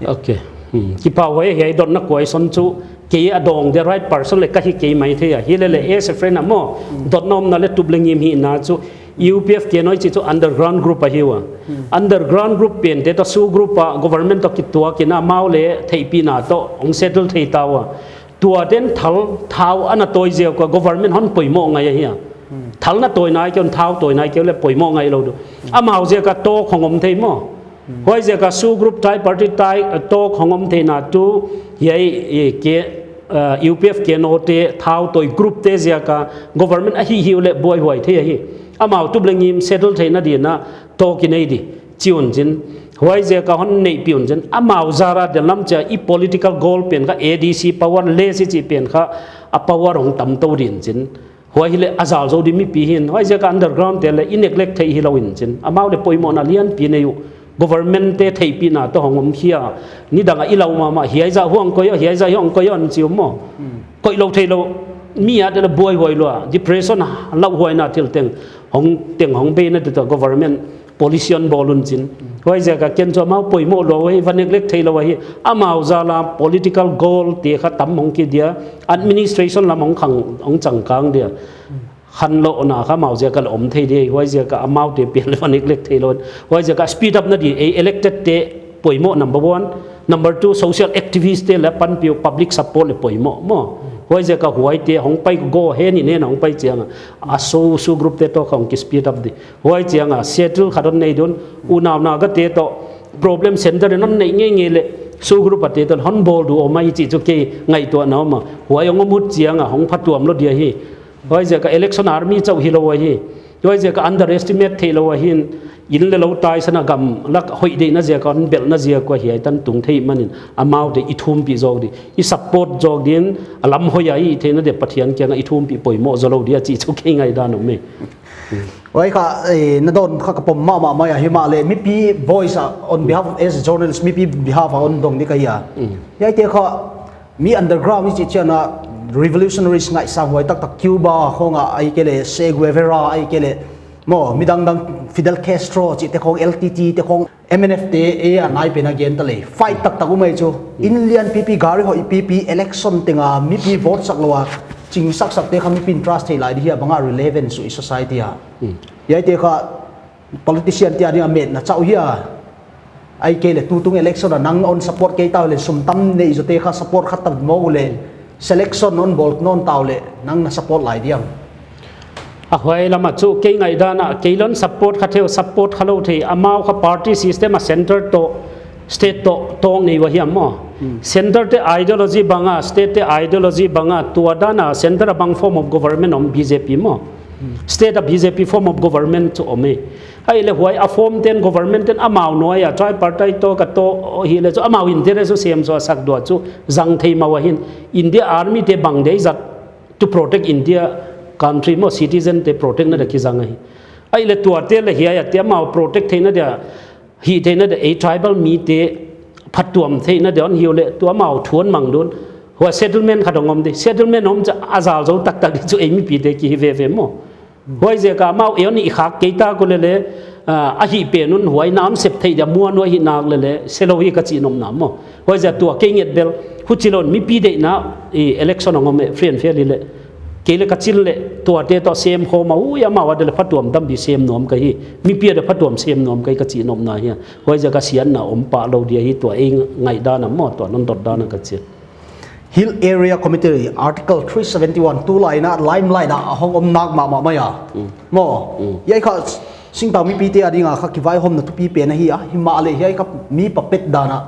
Okay. Hmm. Kipahhuai, hiai dotna question chu kei a dong the right person leh ka hi kei maithei a. Hilele as a friend a maw, dotna omna leh tup leh ngim hihna chu U P F K N O chih chu underground group ahi ua. Underground group pente toh SoO group a government toh kituak in amau leh theihpihna toh hong settle thei ta ua. Tuate'n thal, thau ana tawi ziak ua government hon poimoh ngai ahia. Thal na tawi nai kei un, thau tawi nai kei uleh poimoh ngai lou di. Amau ziak a talk hong om thei maw. Huaiziak a SoO group, tripartite talk hong om theihna tu, hiai, eh, ke, eh, U P F K N O te, thau tawi group te ziak a government a hih hih uleh buaihuai thei ahi. Amau tup leh ngim settle theihna din a talk i nei di. Chi un chin. Huaiziak a hon neihpih un chin, amau zara del lam chia i political goal pen kha A D C power le si chi pen kha a power hong tam tou din chin. Huai hileh a zal zou di mipi hin. Huaiziak a underground te leh i neglect theih hilou in chin. Amau leh poimohna lianpi nei uh. Government te theihpihna toh hong om khia. Nidang a i lau mahmah hiai zah huang koi o, hiai zah hiang koi o an chi uh maw. Koih lou theilou. Mi a te leh buaihuai lua. Depression lauhuaina thil teng. Hong teng hong beina te toh government policy hon bawl un chin. Huaiziak a ken chu amau poimoh lou hi, va neglect theilou hi. Amau zala political goal te kha tam hong ki dia. Administration lam hong khang, hong changkang dia. Khanlouhna kha amau ziak a leh om thei di. Huaiziak a amau te pen leh va neglect theilou. Huaiziak a speed up na di, ei elected te poimoh number one. Number two, social activist te leh panpih uh, public support leh poimoh maw. Huaiziak a huaite hong pai go hen in hen hong pai chiang a. A SoO, SoO group te toh kha hong ki speed up di. Huai chiang a settle khat hon nei dun, unau Naga te toh problem center in hon neih ngeingei leh, SoO group a te toh hon bawl di om ahi chih chu kei ngaihtuahna om a. Huai hong om ut chiang a hong phatuam lou dia hi. Huaiziak a election army chauh hilou ahi. Huaiziak a underestimate theilou ahi. In leh lou taisan a gamlak hoih deihna ziak a hon belhna ziak ua hiai tan tung thei manin. Amau te i thumpih zawk di. I support zawk din a lam hoih a i theihna dia Pathian kiang a i thumpih poimoh zou lou dia chih chu kei ngaihdan om e. Huai kha, eh, na dawn kha ka pom mahmah mai a, himahleh mipi voice a, on behalf of, as a journalist, mipi behalf a hon dong di ka hi a. Hiaite kha mi underground i chih chiang a revolutionaries ngaihsang huai taktak Cuba khong a, ahihkeileh Che Guevara, ahihkeileh maw, midangdang Fidel Castro chihte khong, L T T te khong, M N F te, ei a nai pen a gen ta leh. Fight taktak um ahi chu. In lianpipi, gari hoihpipi, election teng a mipi vote sak lou a chingsaksakte kha mipi'n trust thei lai di hia, bang a relevance uh i society a. Hiaite kha politician te a ding a metna chauh hia. Ahihkeileh tutung election a nang hon support kei ta uleh sum tam nei zote kha support kha tam maw uleh selection hon bawl nawn ta uleh nang na support lai diam. A huai lam a chu kei ngaihdan a, kei leng support kha thei uh, support kha lou thei, amau kha party system a center toh, state toh, tawng nei ua hiam maw. Center te ideology bang a, state te ideology bang a, tua dan a center a bang form of government om B J P maw. State a B J P form of government chu om e. Ahihleh huai a form ten government ten amau nuai a, tripartite toh ka toh hileh chu amau interest chu sem suak sak di uh chu zang thei mah ua hin. India Army te bang deih zat to protect India country maw citizen te protect na dia kizang ahi. Ahihleh tuate leh hiai a te amau protect theihna dia, hih theihna dia, ei tribal mite phatuam theihna dia hon hi uleh tua amau thu hon mang dun. Huai settlement khat hong om di. Settlement om chu a zal zou taktak di chu ei mipite ki hi veve maw. Huaiziak a amau ei hon i khak kei ta uleh leh, ah, a hih pen un huai na hon sep theih dia muan uh ahi nak leh leh, se lou hi ka chih nopna maw. Huaiziak tua kei nget bel, huchi lou in mipi deihna, i election hong om e, free and fair hileh. Kei leh ka chih leh, tuate toh sem khawm a, ui amau a dia leh phatuam tampi sem nuam ka hi. Mipi a dia phatuam sem nuam ka hi ka chih nopna hi a. Huaiziak a siatna om pah lou dia hi tua ei ngaihdan a maw, tua non dot dan a ka chih. Hill Area Committee Article three seventy-one tulai in a limelight a hong om nak mahmah mai a. Maw, hiai kha singtang mipite a ding a kha kivaihawmna thupi pen ahi a, himahleh hiai kha mi puppet dan a,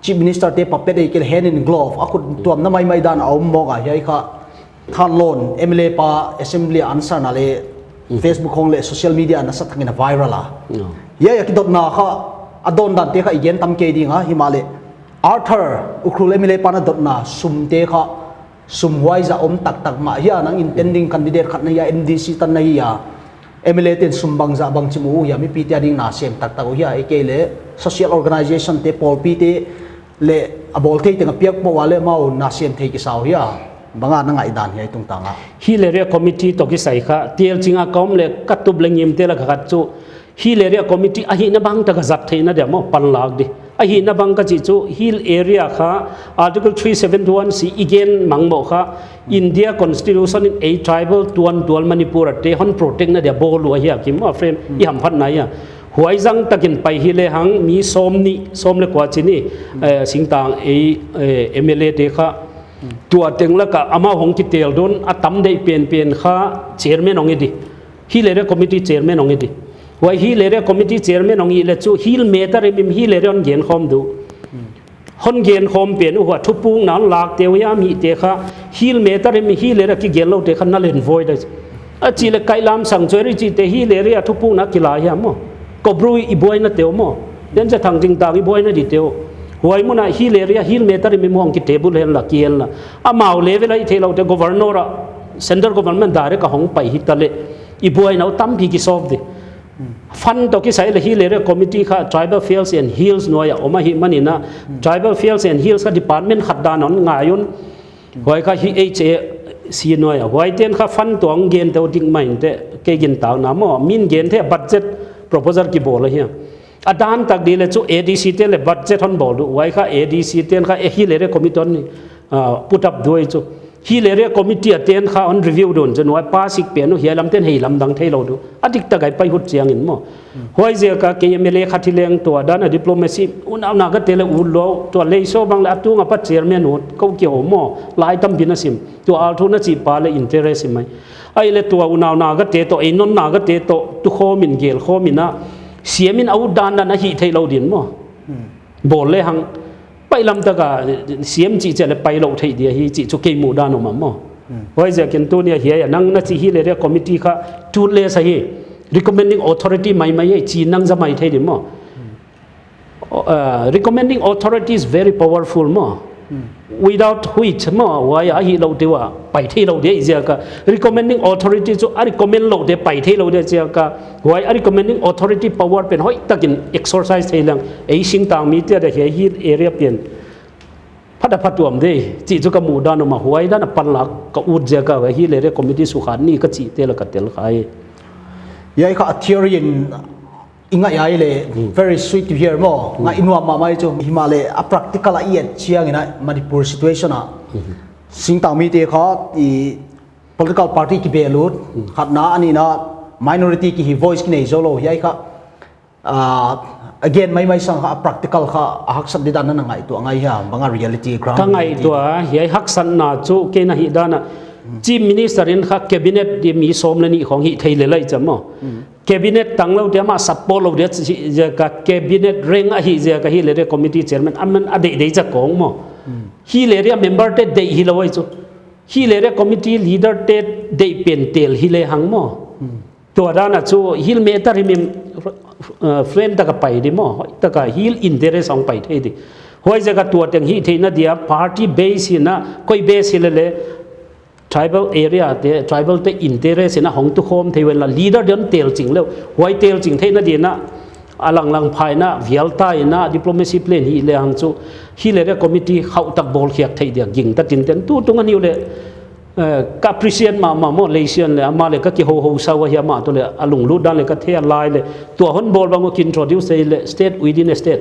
Chief Minister te puppet ahihkeileh hand in glove, a khut tuamna maimai dan a om mawk a, hiai kha Thanlon M L A pa assembly a answer na leh Facebook khong leh social media a nasatak in a viral a. Hiai a kidotna kha a dawn dan te kha i gen tam kei ding a, himahleh Arthur Ukhrul M L A pa na dotna sum te kha sum huai zah om taktak mah hia, nang intending candidate khat na hia, M D C tan na hia, M L A ten sum bangzah bangchi mu uh hia, mipite a ding na sem taktak uh hia, ahihkeileh social organization te, pawlpi te leh a bawl thei teng a piak poh ua leh amau na sem thei kisa uh hia, bang a na ngaihdan hiai tungtang a. Hill Area Committee toh kisai kha, tel ching a ka om leh ka tup leh ngim tel a ka khat chu, Hill Area Committee ahihna bang tak a zat theihna dia maw, panlak di. Ahihna bang ka chih chu, Hill Area kha Article three seventy-one C i gen mang maw kha, India Constitution in ei tribal tuantual Manipur a te hon protect na dia bawl uh ahi a, kim a frame i hamphatna hia. Huai zang takin pai hileh hang mi sawmnih, sawm leh kua chi ni, eh, singtang ei, eh, M L A te kha. Tua teng lak a amau hong kitel dun a tam deih penpen kha chairman hong hi di. Hill Area Committee chairman hong hi di. Huai Hill Area Committee chairman hong hi leh chu Hill matter em em Hill Area hon gen khawm di uh. Hon gen khawm pen uh hua thupukna hon lak te uh hia mite kha Hill matter em em Hill Area kigen lou te kha na len voi da. A chih leh Kailam Sanctuary chihte Hill Area thupukna kila hia maw. Kobru i buaina te uh maw. Ten se Thangtingtang i buaina di teu. Huai mun a hill area, hill matter i mi muang ki table hen la, ki hen la. Amau level a i theilou te governor a, central government direct a hong pai hita leh, i buaina uh tampi ki solve di. Fund toh kisai leh hill area committee kha tribal fells and hills nuai a om ahihmanin a, tribal fells and hills kha department khat dan a hon ngai un. Huai kha hi H A C nuai a. Huaite'n kha fund tuang gen teu ding mah in te, kei gintakna maw. Min gen te budget proposal ki bawl ahi a. A dan tak di leh chu A D C te leh budget hon bawl di uh. Huai kha A D C te'n kha hill area committee hon, ah, put up di uh chu. Hill area committee a te'n kha hon review di uh chu. Huai pa sik pen uh hiai lam te'n hiai lam dang theilou di uh. A dik tak a i pai hut chiangin maw. Huaiziak a kei M L A khat hi leng tua dan a diplomacy unau Naga te leh ut lou, tua Leiso bang leh a tung a pa chairman ut kou ki hou maw, lai tampi na sim. Tua Althu na chih pa leh interest i mai. Ahihleh tua unau Naga te toh, ei non Naga te toh, tu khawm in gel khawm in a, siam in a ut dandan a hih theilou din maw. Bawl lehang, pai lam tak a siam chih chiang leh pailou thei di ahi chih chu kei muhdan om a maw. Huaiziakin tuni a hiai a nang na chih hill area committee kha toothless ahi, recommending authority maimai ahi chih nang za mai thei di maw. Uh, recommending authority is very powerful maw. Without which maw, huai a hihlou te uh a pai theilou di ziak a. Recommending authority chu a recommend lou te pai theilou di ziak a. Huai a recommending authority power pen hoihtakin exercise thei leng, ei singtang mite a hiai hill area pen phat a phatuam di chih chu ka muhdan om a, huai dan a panlak ka ut ziak a, hill area committee sukha ni ka chih te leh ka tel kha hi. Hiai kha a theory in i ngaih ahihleh, very sweet to hear maw. Ngaihnuam mahmah chu, himahleh a practical a i et chiangin a Manipur situation a, singtang mite kha i political party ki bel ut, khatna, a nihna minority ki hi, voice ki nei zou lou, hiai kha, ah, again, maimai sang kha a practical kha a haksat di dan na ngaihtuah ngai hia, bang a reality ground ka reality ngaihtuah, hiai haksatna chu kei na hihdan a, Chief Minister in kha cabinet di mi sawm leh nih khong hih thei leh lai cha maw. Cabinet tang lou dia, amah support lou dia, ziak a cabinet rank ahih ziak a hill area committee chairman aman a deih deih cha kong maw. Hill area member te deih hilou ahi chu. Hill area committee leader te deih pen tel hi lehang maw. Tua dan a chu hill matter hi mi, uh, friend tak a pai di maw. Hoihtak a hill interest hong pai thei di. Huaiziak a tua teng hih theihna dia party base hi na, koi base hi leh leh, tribal area te, tribal te interest in a hong tu khawm thei ven la, leader di hon tel ching leh, huai tel ching theihna di na, a langlang phai na, vial ta in a, diplomacy plan hih lehang chu, hill area committee khauh tak bawl khiak thei dia, gingta tinten, tu tung a niu leh, eh, ka appreciate mahmah maw, Leisian leh, amah leh ka kihouhou sa ua hi, amah toh leh, a lunglut dan leh ka thei a lai leh, tua hon bawl bang uh ki introduce thei leh, state within a state.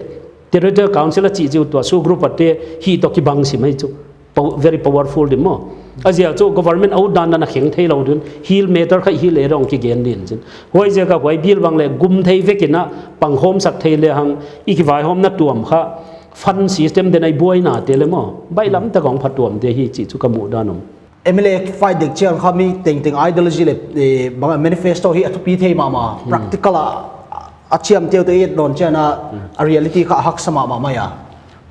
Territorial Council a chih chiu tua, SoO group a te, hih toh kibang sim ahi chu. Pow-, very powerful di maw. A ziak chu government a ut dandan a kheng theilou din, hill matter kha hill area hong kigen din chin. Huaiziak a huai bil bang leh gum thei vek in a pangkhawm sak thei lehang, i kivaihawmna tuam kha, fund system den a i buaina te leh maw. Baihlam tak hong phatuam di hi chih chu ka muhdan om. M L A fight dek chiang kha mi tengteng ideology leh, eh, bang a manifesto hi a thupi thei mahmah. Practical a, a chiam teu te i et dawn chiang a, a reality kha a haksa mahmah mai a.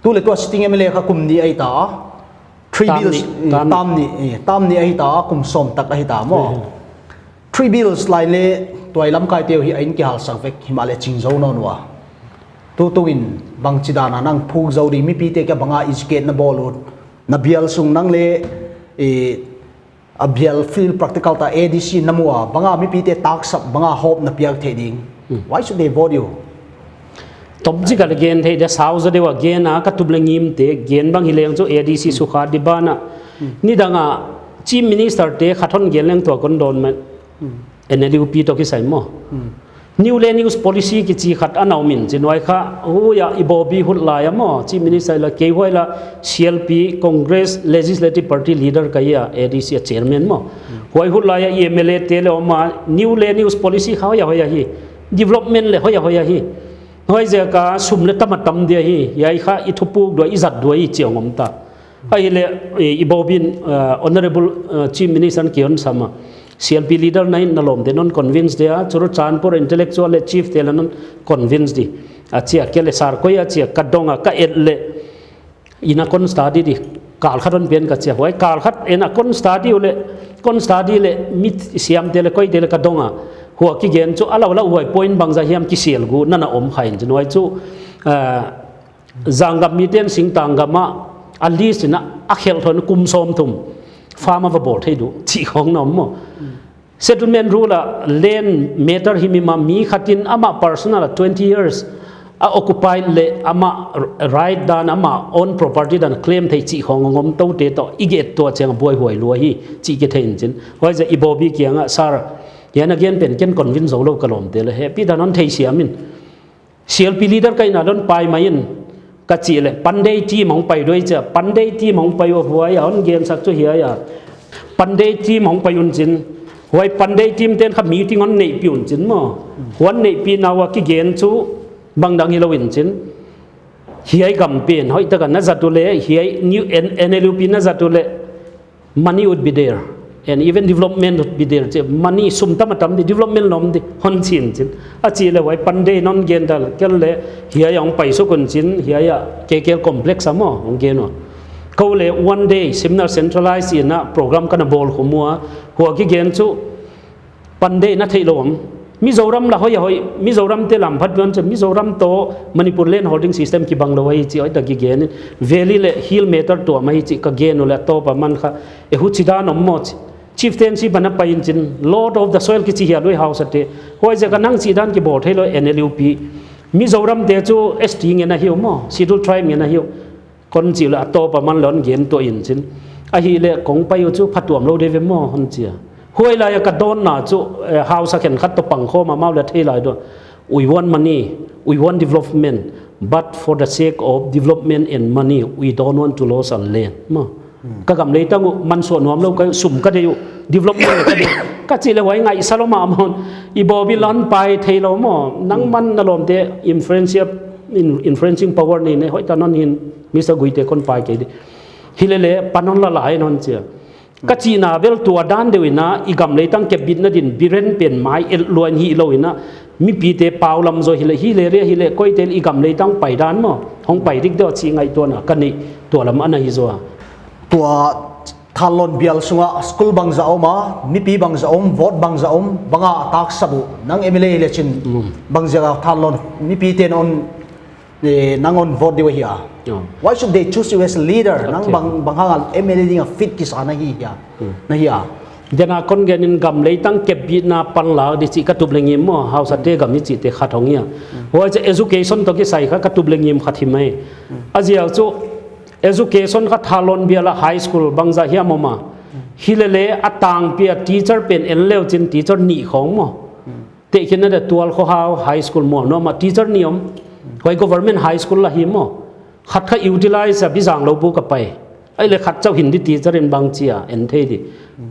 Tu leh tua sitting M L A kha kum nih ahi ta. Three bills, tam nih, eh, tam nih ahi ta, kum sawm tak ahi ta maw. Three bills lai leh tuai lamkai teu hi a in kihal sak vek himahleh ching zou nawn ua. Tu tungin bangchidan a nang phuk zou di, mipite kia bang a educate na bawl ut. Na bial sung nang leh, eh, a bial field practical ta A D C na mu a, bang a mipite taksap, bang a hope na piak thei ding. Why should they vote you? Tom chik a leh gen thei dia, sau zaw deuh a gen a, ka tup leh ngim te, gen bang hi leng chu A D C sukha di ban a. Nidang a, Chief Minister te khat hon gen leng tua kon dawn mai. N L U P toh kisai maw. New Land Use Policy kichi khat ana om in, chin huai kha, huai a Ibobi hun lai a maw, Chief Minister la kei huai la C L P, Congress Legislative Party Leader ka hi a, A D C a Chairman maw. Huai hun lai a i M L A te leh om a, New Land Use Policy kha hoih a hoih ahi, development leh hoih a hoih ahi. Huaiziak a sum leh tam a tam di ahi, hiai kha i thupuk di ua, i zat di ua i chi hong om ta. Ahihleh, eh, Ibobi in, eh, Honourable, eh, Chief Minister in kihon sam a. C L P leader na hi in na lawmte non convince dia, Churachandpur intellectual leh chief te la non convince di. A chi a, kei leh sar koi a chi a, ka dong a, ka et leh. Inn a kon study di. Kal khat hon pian ka chi a. Huai kal khat inn a kon study uleh, kon study leh mi siam te leh koi te leh ka dong a. Huai kigen chu a lou lou huai point bangzah hiam kisel gu nana om kha in chin huai chu. Ah, Zanggam miten Singtang gam ah a lease in a, a khelh thon kum sawmthum farm a va bawl thei di uh chih khong na om maw. Settlement rule ah land matter hi mi ma mi khat in amah personal a twenty years a occupy leh amah right dan, amah own property dan claim thei chih khong a om tou te toh i get tuah chiang a buaihuai lua hi chih kithei in chin. Huaiziak i bawbi kiang ah, "Sir, hiai na gen pen ken convince zou lou," ka lawmte leh, "He pi dan hon theisiam in." CLP leader ka inn a hon pai mai in, ka chih leh, "Pandey team hong pai di uh," chia, Pandey team hong pai ua, huai a hon gen sak chu hiai a. Pandey team hong pai un chin. Huai Pandey team ten kha meeting hon neihpih un chin maw. Huai neihpih na ua kigen chu bangdang hilou in chin. Hiai gam pen hoihtak a na zat uleh, hiai new N-, NLUP na zat uleh, money would be there, and even development would be there. Chia, money, sum tam a tam di, development lom di, hon chi in chin. A chih leh huai Pandey in hon gen dal kel leh, hiai a hong pai suk un chin, hiai a KKL complex a maw hong gen ua. Kou leh one day seminar centralize in a program ka na bawl khum ua, huai kigen chu Pandey na theih lou am. Mizoram lah hoih a hoih, Mizoram te lam phat duan chia, Mizoram toh Manipur land holding system kibang lou ahi chih hoihtak kigen in, valley leh hill matter tuam ahi chih ka gen uleh a tawp a man kha, "E, huchidan om maw?" chi. Chieftaincy bang a pai in chin, lord of the soil kichi hial uh e hausate. Huaiziak a nang chihdan kibawl theilou, NLUP. Mizoram te chu ST ngen ahi uh maw, Scheduled Tribe ngen ahi uh. Kon chih leh a tawp a man leh hon gen tuah in chin. Ahihleh kong pai uh chu phatuam lou di ve maw hon chia. Huai lai a ka dawnna chu, eh, hausa khenkhat toh pangkhawm a amau leh thei lai di uh. "We want money, we want development, but for the sake of development and money, we don't want to lose our land." Maw. Ka gam leitang uh mansuah nuam lou ka, sum ka deih uh, development ka deih uh. Ka chih leh huai ngaihsa lou mahmah un. I bawbi leh hon pai theilou maw. Nangman na lawmte influential, in-, influencing power nei nei, hoihtak non hin Mister Guite kon pai kei di. Hilele pan hon la lai non chia. Ka chihna bel tua dan deuh in a, i gam leitang kepbitna din Biren pen mai et lua in hilou in a, mipite pau lam zaw hileh, hileh ria hileh, koite i gam leitang pai dan maw, hong pai dik deuh chih ngaihtuahna ka nei, tua lam ana hi zaw a. Tua Thanlon bial sunga school bangzah om a, mipi bangzah om, vote bangzah om, bang a taksa uh, nang MLA hileh chin, bangziak a Thanlon mipite'n hon eh, nang hon vote di uh ahia. Why should they choose you as a leader? Nang bang, bang hang a MLA ding a fit kisa na hi hia. Na hia. Tua kon gen in gam leitang kepbitna panlak di chih ka tup leh ngim maw, hausate gam i chihte khat hong hia. Huai chu education toh kisai kha ka tup leh ngim khat hi mai. A ziak chu education kha Thanlon bial a high school bangzah hiam om a. Hilele a tangpi a teacher pen en leu chin teacher nih khong maw. Tehkhinna dia Tual Khuahau High School Mualnuam ah teacher nih om. Huai government high school lah hi maw. Khat kha utilize a Bijang Lou Buk a pai. Ahihleh khat chauh Hindi teacher in bangchi a en thei di.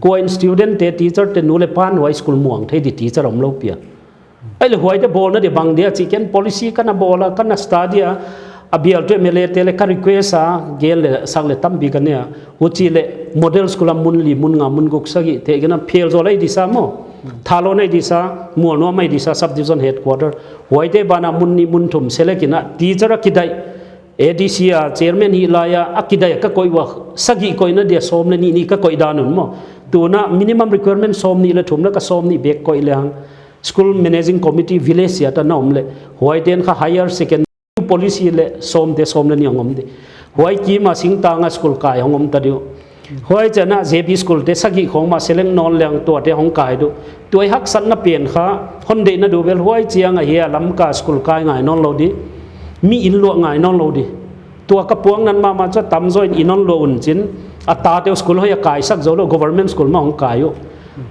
Kua in student te teacher te nu leh pa'n huai school muang thei di teacher omlou pi a. Ahihleh huaite bawlna dia bang dia chih ken policy ka na bawl a, ka na study a. A bial tu MLA te leh ka request a, gel leh sak leh tampi ka nei a. Huchi leh model school a mun li, mun nga, mun guk, sagih, tehkhinna phel zaw lai disa maw. Thanlon ahi disa, Mualnuam ahi disa, subdivision headquarter. Huaite banah mun nih mun thum select in a teacher a kidaih. ADC a chairman hih lai a, a kidaih ka koih ua, sagih koihna dia sawm leh nih nih ka koih dan un maw. Tuna minimum requirement sawmnih leh thum leh ka sawmnih bek koih lehang. School managing committee village siat a na om leh. Huaite'n kha higher secondary policy leh sawmte sawm leh nih hong om di. Huai kim a Singtang a school kai hong om ta di uh. Huai chiang a JB school te sagih khong mah select nawn leng tuate hong kai di uh. Tua i haksatna pen kha hon deihna di uh bel huai chiang a hia Lamka school kai ngai nawnlou di. Mi inn luah ngai nawnlou di. Tua ka puang nan mahmah chu tamzaw in inn hon luah un chin. A tate uh school hoih a kaisak zoulou government school mah hong kai uh.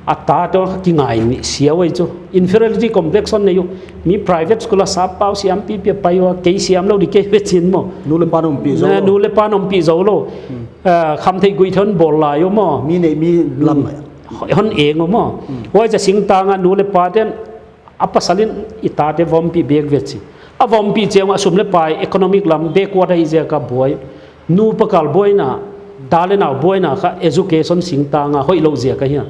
A tate uh kingai nih sia uh chu. Inferiority complex hon nei uh. Mi private school a sap pau siampipi a pai ua, kei siamlou di kei ve chin maw. Nu leh pa'n ompih zoulou. Nu leh pa'n ompih zoulou. Ah, khamtheih guihtheih hon bawl lai uh maw. Mi neih mi lam. Hon eng uh maw. Huai chia Singtang a nu leh pate'n a pasal in i tate va ompih bek ve chi. A va ompih chiang a sum leh pai economic lam backward ahi ziak a buai. Nu pakal buaina, ta leh nau buaina kha education Singtang a hoihlou ziak ahia.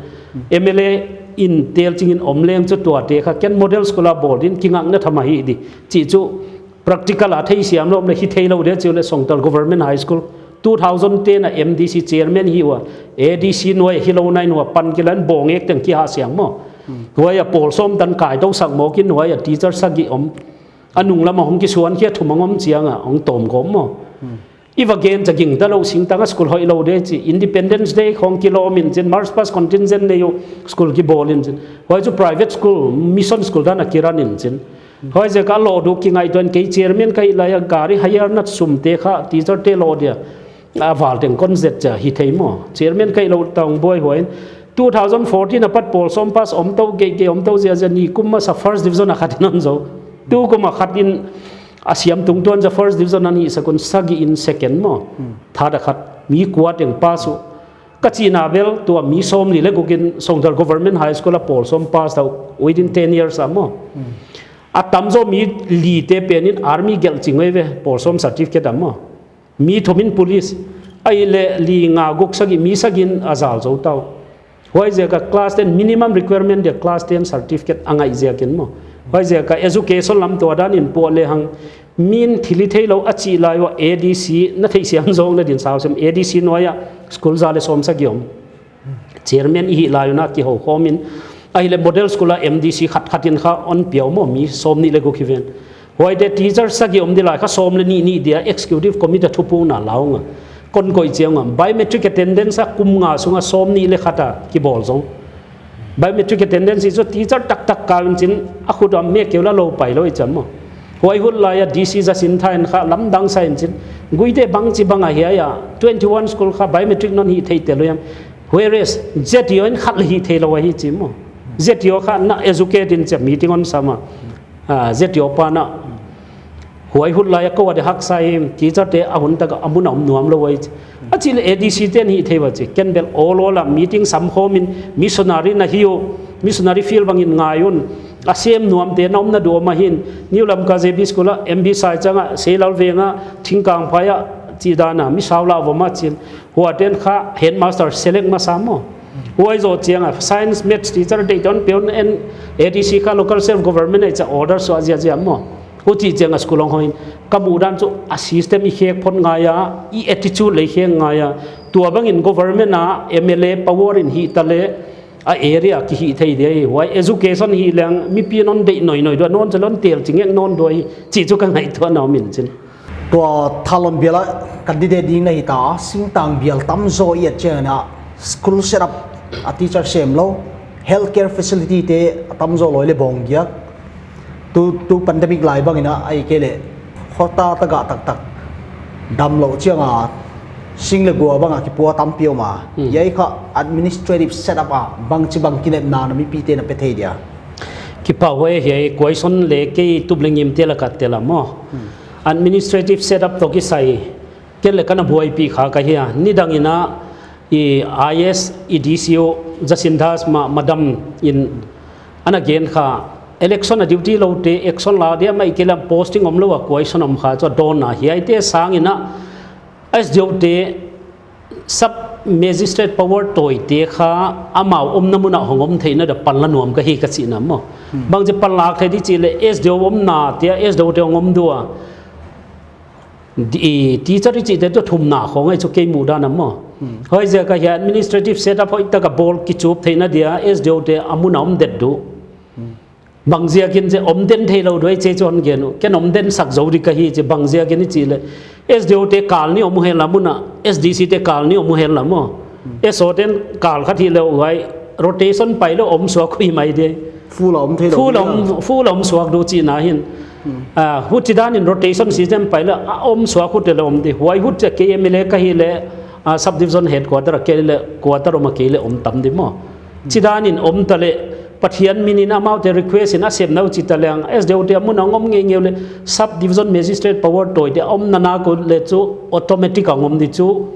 MLA in tel ching in om leng chu tuate kha ken model school a bawl din kingakna tham ahi di. Chih chu practical a theisiam lou om leh hi theilou di chih leh Songtal Government High School two thousand ten a MDC chairman hi ua, ADC nuai hilou nai nua pan kilan bawng ek teng kihah siang maw. Huai a pawl sawm tan kai tou sak mawk in huai a teacher sagih om. A nung lam a hong kisuan khia thum a ngom chiang a hong tawm gawp maw. I va gen cha gingta lou singtang a school hoih lou de chi. Independence Day khong kilawm in chin, march past contingent nei uh school kibawl in chin. Huai chu private school, mission school dan a kiran in chin. Huaiziak a lawh duh kingaihtuah in kei chairman ka hih lai a gari hire na sum te kha teacher te lawh dia a val teng kon zet chia hi thei maw. Chairman ka hih lou tang buai huai in. Two thousand fourteen apat pawl sawm pass om tou, gei gei om tou ziahziah, ni kum masa first division a khat in hon zou. Tu kum a khat in a siam tungtawn chia first division a nih sak un, sagih in second maw. Third a khat, mi kua teng pass uh. Ka chihna bel tua mi sawmnih leh guk in Songdal Government High School a pawl sawm pass tou within ten years a maw. A tamzaw mi li te pen in army gelh ching uh ve, pawl sawm certificate a maw. Mi thum in police, ahihleh li nga guk sagih, mi sagih in a zal zou tou. Huaiziak a class ten minimum requirement dia class ten certificate a ngaih ziak in maw. Huaiziak a education lam tua dan in puah lehang, min thil i theilou a chih lai ua A D C na theihsiam zawkna din sau sem, A D C nuai a school za leh sawm sagih om. Chairman i hih lai un a kihou khawm in, ahihleh model school a M D C khat khat in kha hon pia uh maw, mi sawmnih leh guk hi ven. Huaite teacher sagih om di lai kha sawm leh nih nih dia executive committee a thupukna la ung a. Kon koih chiang a biometric attendance a kum nga sung a sawmnih leh khat a kibawl zong. Biometric attendance i chu teacher taktak kau in chin a khut a mek keu la lou pai lou i cham maw. Huai hun lai a D C Jacinta in kha lamdang sa in chin, Guite bangchibang a hiai a twenty one school kha biometric non hih thei tel uh hiam. Whereas Z T O in khat leh hih theilou ahi chi maw. Z T O kha na educate in chia meeting hon sam a. Ah, Z T O pa na. Huai hun lai a kou a di haksa hi, teacher te a hun tak a a mun a om nuam lou ahi chi. A chih leh A D C ten hih thei ua chi. Ken bel awl awl a meeting sam khawm in missionary na hi uh, missionary field bang in ngai un. A sem nuam te na om na duh om ahin, New Lamka J B School a, M B Saichang a, Seilal Veng a, Thingkangphai a, chih dan a, mi sau lah vom a chin. Huaiten kha headmaster select masa maw. Huai zoh chiang a, science, maths teacher deih te hon pe un en, A D C kha local self government a i chia order suah ziahziah maw. Huchi chiang a school hong hoih in, ka muh dan chu a system i khek phot ngai a, i attitude leh i khek ngai a. Tua bang in government a M L A power in hih ta leh, a area kihih thei di ahi. Huai education hi leng mipi non deih noinoi dua, non chalon tel chingek non dua hi, chih chu ka ngaihtuahna om in chin. Tua Thanlon bial a candidate ding na hita, singtang bial tamzaw i et chiang a school set up a teacher sem lou, healthcare facility te a tamzaw loi leh bawng giak. Tu, tu pandemic lai bang in a, ahihkeileh khota tagah taktak damlouh chiang a sing leh gua bang a kipua tampi om a. Hmm. Hiai kha administrative set up a bangchibang kinepna na mipi te na pe thei dia. Kipahhuai, hiai question leh kei tup leh ngim te lak a tel a maw. Hmm. Administrative set up toh kisai, ken leh ka na buaipih kha ka hi a. Nidang in a, i I S, i D C O, Jacinta ma-, madam in ana gen kha, election a duty lou te, action la dia mai ke lam posting om lou a question om kha chu a dawnna hiaite sang in a, S D O te sub magistrate power tawi te kha amau omna mun a hong om theihna dia panla nuam ka hi ka chihna maw. Hmm. Bangchi panlak thei di chih leh S D O omna te, S D O te hong om dua. Di, teacher i chihte tu thumna khong ahi chu kei muhdan a maw. Hmm. Huaiziak a hiai administrative set up hoihtak a bawl kichup theihna dia S D O te a mun a om det duh. Hmm. Bangziak in chia om den theilou duai chi chu hon gen uh. Ken om den sak zou di ka hi chia bangziak in i chih leh S D O te kal nih om uh hen la mun a, S D C te kal nih om uh hen la maw. Hmm. S O ten kal khat hi leh huai rotation pai lou om suak hui mai di. Full a om theilou. Full a om, full a om suak duh chihna hin. Hmm. Ah, huchidan in rotation system pai leh a om suak hute leh om di. Huai huchia kei M L A ka hi leh, ah, subdivision headquarter a kei leh quarter om a kei leh om tam di maw. Hmm. Chidan in om ta leh Pathian min in amaute request in a sem nou chi ta leng S D O te a mun a hong om ngeingei leh subdivision magistrate power tawi te a omna nak uh leh chu automatic a hong om di chu.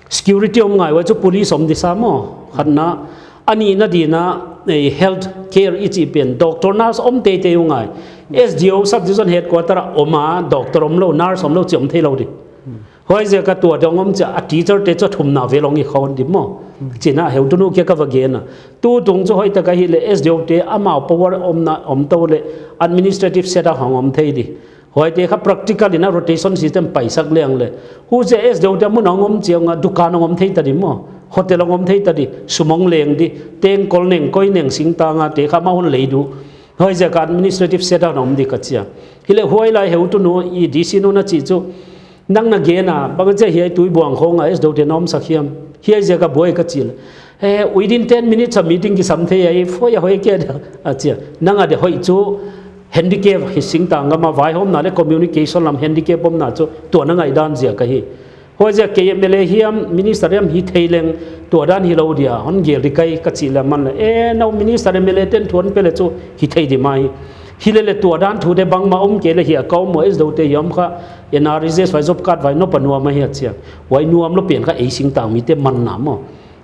Security om ngai ua chu police om di sa maw. Khatna, a nihna ding in a, eh, health care i chih pen, doctor, nurse om teitei uh ngai. S D O subdivision headquarter a om a, doctor om lou, nurse om lou, chi om theilou di. Huaiziak a tua dong om chia, a teacher te chu thumna vel hong hi khawm di maw. Chihna heutunu kia ka va gen a. Tutung chu hoihtak a hi leh S D O te amau power omna om tou leh administrative set up hong om thei di. Huaite kha practical in a rotation system paisak leng leh. Huchia S D O te a mun a hong om chiang a dukan hong om thei ta di maw. Hotel hong om thei ta di, sum hong leng di, tengkol neng, koi neng, singtang a te kha amau hon lei duh. Huaiziak a administrative setup na om di ka chi a. Hileh huai lai heutunu i D C nu na chih chu, nang na gen a, bang a chi a hiai Tuibuang khong a S D O te na omsak hiam? Hiai ziak a buai ka chi leh, eh, within ten minutes a meeting kisam thei a, i phoi a hoih kei dia, a chi a. Nang a dia hoih chu handicap hi singtang gam a vaihawmna leh communication lam handicap omna chu tua na ngaihdan ziak ahi. Huaiziak kei M L A hiam, minister hiam hi thei leng, tua dan hilou dia, hon gel di kei ka chih leh aman leh, eh, nou minister M L A ten thu hon pe leh chu hi thei di mai. Hileleh tua dan thute bangmah om kei leh hiai a ka om maw, S D O te hiam kha, N R E G S vai job card vai nop a nuam ahi a chi a. Huai nuam lou pen kha ei singtang mite manna maw.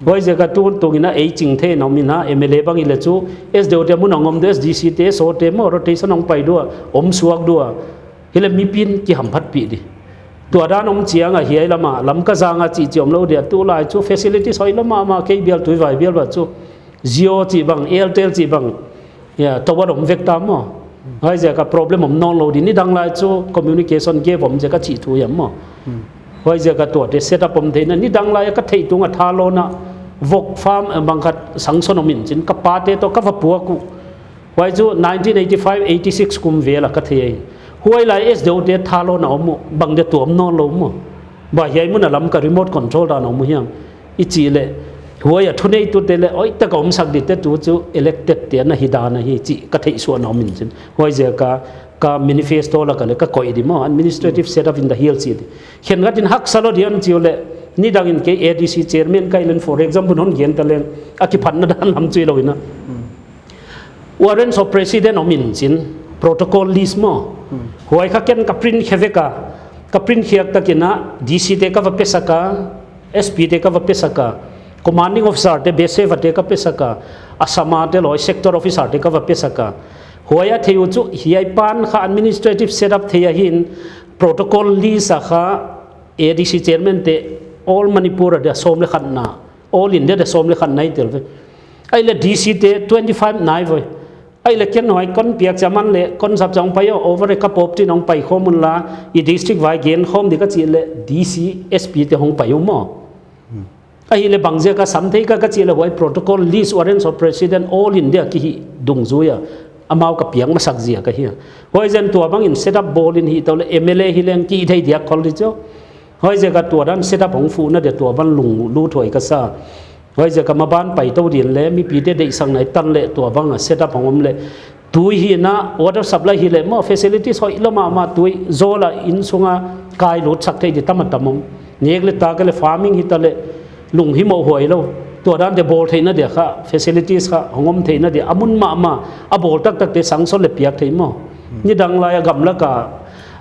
Huaiziak a tun tungin a ei ching thei na om in a, M L A bang i leh chu, S D O te mun a hong om di, S D C te, S O te maw, rotation hong pai di ua, om suak di ua. Hileh mipi'n kihamphatpih di. Tua dan om chiang a hiai lam a, Lamka zang a chih chih omlou dia, tulai chu facilities hoihlou mahmah, kei bial Tuivai bial va chu. Jio chih bang, Airtel chih bang, ya, tower om vek ta maw. Huaiziak a problem om nawnlou di, nidang lai chu communication gap om ziak a chih thu hiam maw. Huaiziak a tuate setup om theihna, nidang lai a ka theih tung a Thalawna vok farm, eh, bang khat sanction om in chin, ka pate toh ka va puak uh. Huai chu nineteen eighty-five eighty-six kum vel a ka thei ahi. Huai lai S D O te Thalawna om uh, bang dia tuam nawnlou maw. Bang hiai mun a Lamka remote control dan om uh hiam. I chih leh, huai a thuneitute leh, hoihtak a omsak dite tu chu elected te na hi dan ahi chih ka theih suahna om in chin. Huaiziak a, ka manifesto lak a leh ka koih di maw, administrative setup in the hill chih di. Khenkhat in haksa lou di hon chi uleh, nidang in kei A D C chairman ka hi leng, for example, hon gen ta leng, a kiphatna dan lam chu hilou in a. Warrants of President om in chin, protocol list maw. Huai kha ken ka print khe vek a, ka print khiak takin a, D C te ka va pesak a, S P te ka va pesak a, commanding officer te, base te ka pesak a, Assam a te loi sector officer te ka va pesak a. Huai a thei uh chu, hiai pan kha administrative setup thei ahi in, protocol list a kha A D C chairman te all Manipur a dia sawm leh khatna, all India dia sawm leh khatna i tel ve. Ahihleh D C te twenty-five nai voi. Ahihleh ken huai kon piak chiang man leh kon sap chiang pai o, over a cup of tea nong pai khawm un la, i district vai gen khawm di ka chih leh D C, S P te hong pai uh maw. Ahihleh bang ziak a sam thei ka ka chih leh huai protocol list, warrants of president all India ki hih dungzui a, amau ka piak masak ziak ahi a. Huaizen tua bang in setup bawl in hi tou leh M L A hi leng ki thei diak khol di chu. Huaiziak a tua dan setup hong fuhna dia tua bang lunglut huai ka sa. Huaiziak a maban pai tou din leh, mipite deihsakna i tan leh tua bang a setup hong om leh. Tui hi na, water supply hi leh, maw facilities hoihlou mahmah, tui zawl a inn sung a kai lut sak thei di tam a tam om. Nek leh tak leh farming hi ta leh, lunghimoh huai lou. Tua dan te bawl theihna dia kha, facilities kha, hong om theihna dia, a mun mahmah, a bawl taktak te sanction leh piak thei maw. Nidang lai a gamlak a,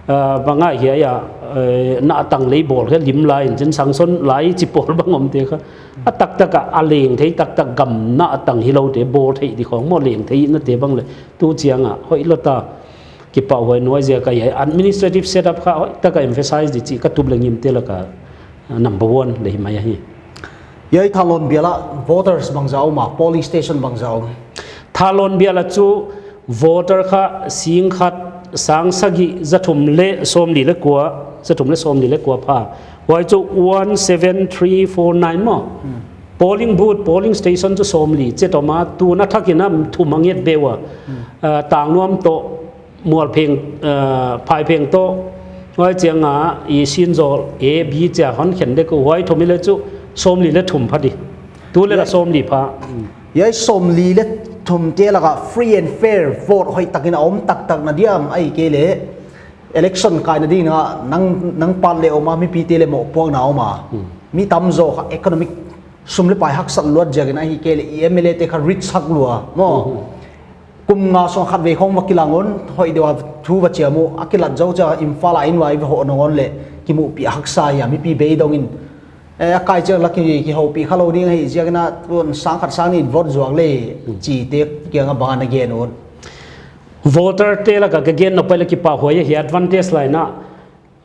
ah, bang a hiai a, eh, nahtang lei bawl kha lim lai in chin sanction lai chi pawl bang om te kha. A taktak a, a leng thei taktak gam nahtang hilou te bawl thei di khong maw leng theihna te bang leh. Tu chiang a, hoihlou ta. Kipahhuai nuai ziak a hiai administrative setup kha hoihtak a emphasize di chih ka tup leh ngimte lak a, ah, number one leh hi mai ahi. Hiai Thalawna bial a voters bangzah om a, polling station bangzah om? Thalawna bial a chu voter kha sing khat sang sagih za thum leh sawmli leh kua, za thum leh sawmli leh kua pha. Huai chu one seven three four nine maw. Polling booth, polling station chu sawmli chet om a, tun a thak in a thum a nget be ua. Ah, Tangnuam toh, Mualpheng, ah, Phaipheng toh, huai chiang a i Sinzawl A, B chia hon khen dek uh, huai thum i leh chu sawmli leh thum pha di. Tu leh la sawmli pha. Hiai sawmli leh thum te lak a free and fair vote hoihtak in a om taktak na diam ahihkeileh election kaina ding a nang, nang part leh om a, mipite leh mohpuakna om a. Mi tamzaw kha economic sum leh pai haksat luat ziak in ahihkeileh i M L A te kha rich hak lua maw. Kum nga sung khatvei khong va kilang un, hoih deuh a thu va chiam uh, a kilat zou chia Imphal a inn vai va hoh nong un leh, kimuhpih haksa hia, mipi beidong in, eh, a kai chiang lak ki, kihoupih khalou ding ahih ziak in a, tun sang khat sang nih in vote zuak leh, chihte kiang a bang a na gen ut? Voter te lak a ka gen nop pai leh kipahhuai ahi, advantage lai in a.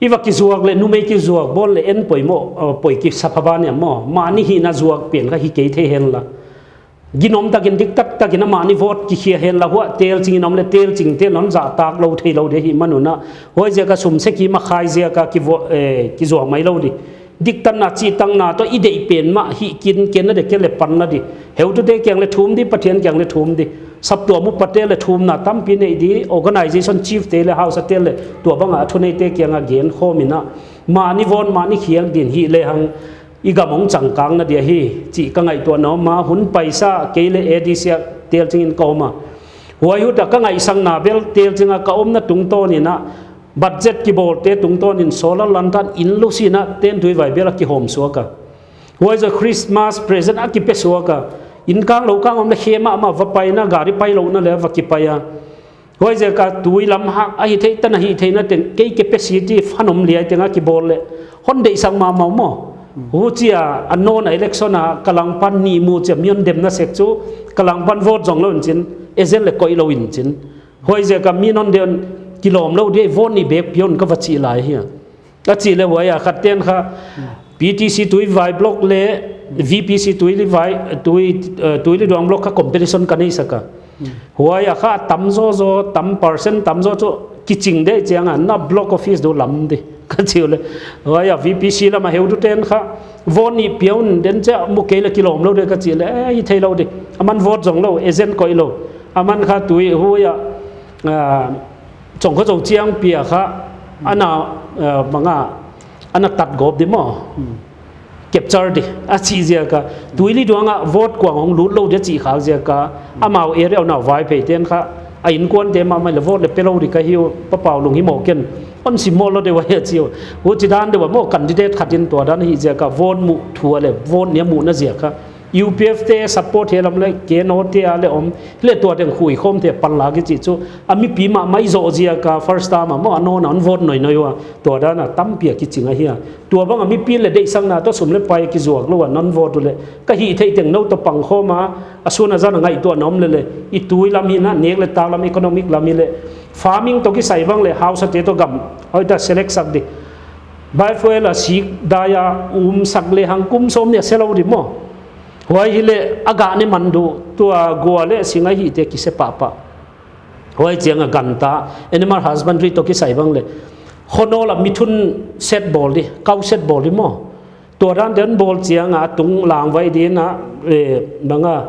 I va kizuak leh, numei kizuak bawl leh en poimoh, uh, poi kisa pha ban hiam maw. Mahni hihna zuak pen kha hi kei thei hen la. Ginom tak in dik taktak in a mahni vote kikhia hen la, huai tel ching in om leh tel ching tel non zahtak lou theilou di ahih man un a. Huaiziak a sum se kimakhai ziak a kivo-, eh, kizuak mai lou di. Diktatna, chihtakna toh i deih pen mah hih kin, ken na de kei le pan na di. Heutute kiang le thum di, Pathian kiang le thum di. Saptuam upate le thumna tampi nei di, organization chief te le, hausate le, tua banga a thuneite kianga gen khawm in a, mahni vote mahni khiak din hi le hang, i gam hong changkang na dia hi, chih ka ngaihtuah na om a, hun paisa kei le A D C a Telching in ka om a. Huai hun a ka ngaihsakna bel Telching a ka omna tungtawn in a, budget kibawlte tungtawn in solar lantern in lusin a Ten Tuivai bel a kihawm suak a. Huai zoh Christmas present a kipe suak a. Inn kang lou kang om le khe mahmah va pai in a, gari pailouhna le va kipai a. Huaiziak a tui lam hak a hihtheih tan a hihtheihna teng, kei capacity fan om liai teng a kibawl le hon deihsak mahmah maw. Huchia a nawn a election a ka langpan ni mu chia mi hon demna sek chu, ka langpan vote zong lou in chin, agent le koih lou in chin. Huaiziak a mi hon den kilawm lou di, vote nih bek pia un ka va chih lai hi a. A chih le huai a khat ten kha P T C Tuivai block le V P C Tuivai, Tui, eh, Tuiliduang block kha competition ka nei sak a. Huai a kha tam zawzaw, tam percent tam zaw chu kiching deuh chiang a, na block office deuh lam di ka chi uh le. Huai a V P C lam a heutu ten kha vote nih pia un, den chia mu kei le kilawm lou di ka chih le, eh, i theilou di. Aman vote zong lou, agent koih lou. Aman kha tui huai a, ah, Chongkhozo chiang pia kha, ana, eh, manga, ana tat gawp di maw. Capture di, a chih ziak a. Tuiliduang a vote kuang hong lut lou di a chih khak ziak a. Amau area uh na Vaiphei ten kha, a innkuante mahmah le vote le pe lou di ka hi uh, Pa Pau Lung hi maw ken. Hon sim maw lou di uh a hi a chi uh. Huchi dan di uh a maw candidate khat in tua dan hi ziak a. Vote muh thu a le, vote nih a muhna ziak a. U P F te support hi lam le, K N O te a le om, le tua teng khui khawm te pan la ki chih chu. A mipi mahmah i zoh ziak a first time a maw, a nawn a hon vote noinoi ua. Tua dan a tampi a kiching ahi a. Tua bang a mipi le deihsakna toh sum le pai kizuak lou a non vote uh le. Ka hihtheih teng nou toh pang khawm a, a sun a zan a ngaihtuahna om le le. I tui lam hi na, nek le tak lam, economic lam hi le. Farming toh kisai bang le, hausate toh gam. Hoih ta select sak di. Biofuel a sik dai a, um sak le hang kum sawm nih a se lou di maw. Huai hi le a gah ne man di uh, tua gua le sing a hihte kise pahpah. Huai chiang a gan ta, animal husbandry toh kisai bang le. Khonawl a mi thun set bawl di, cow set bawl di maw. Tua dan den bawl chiang a tung lang vai di na, eh, bang a,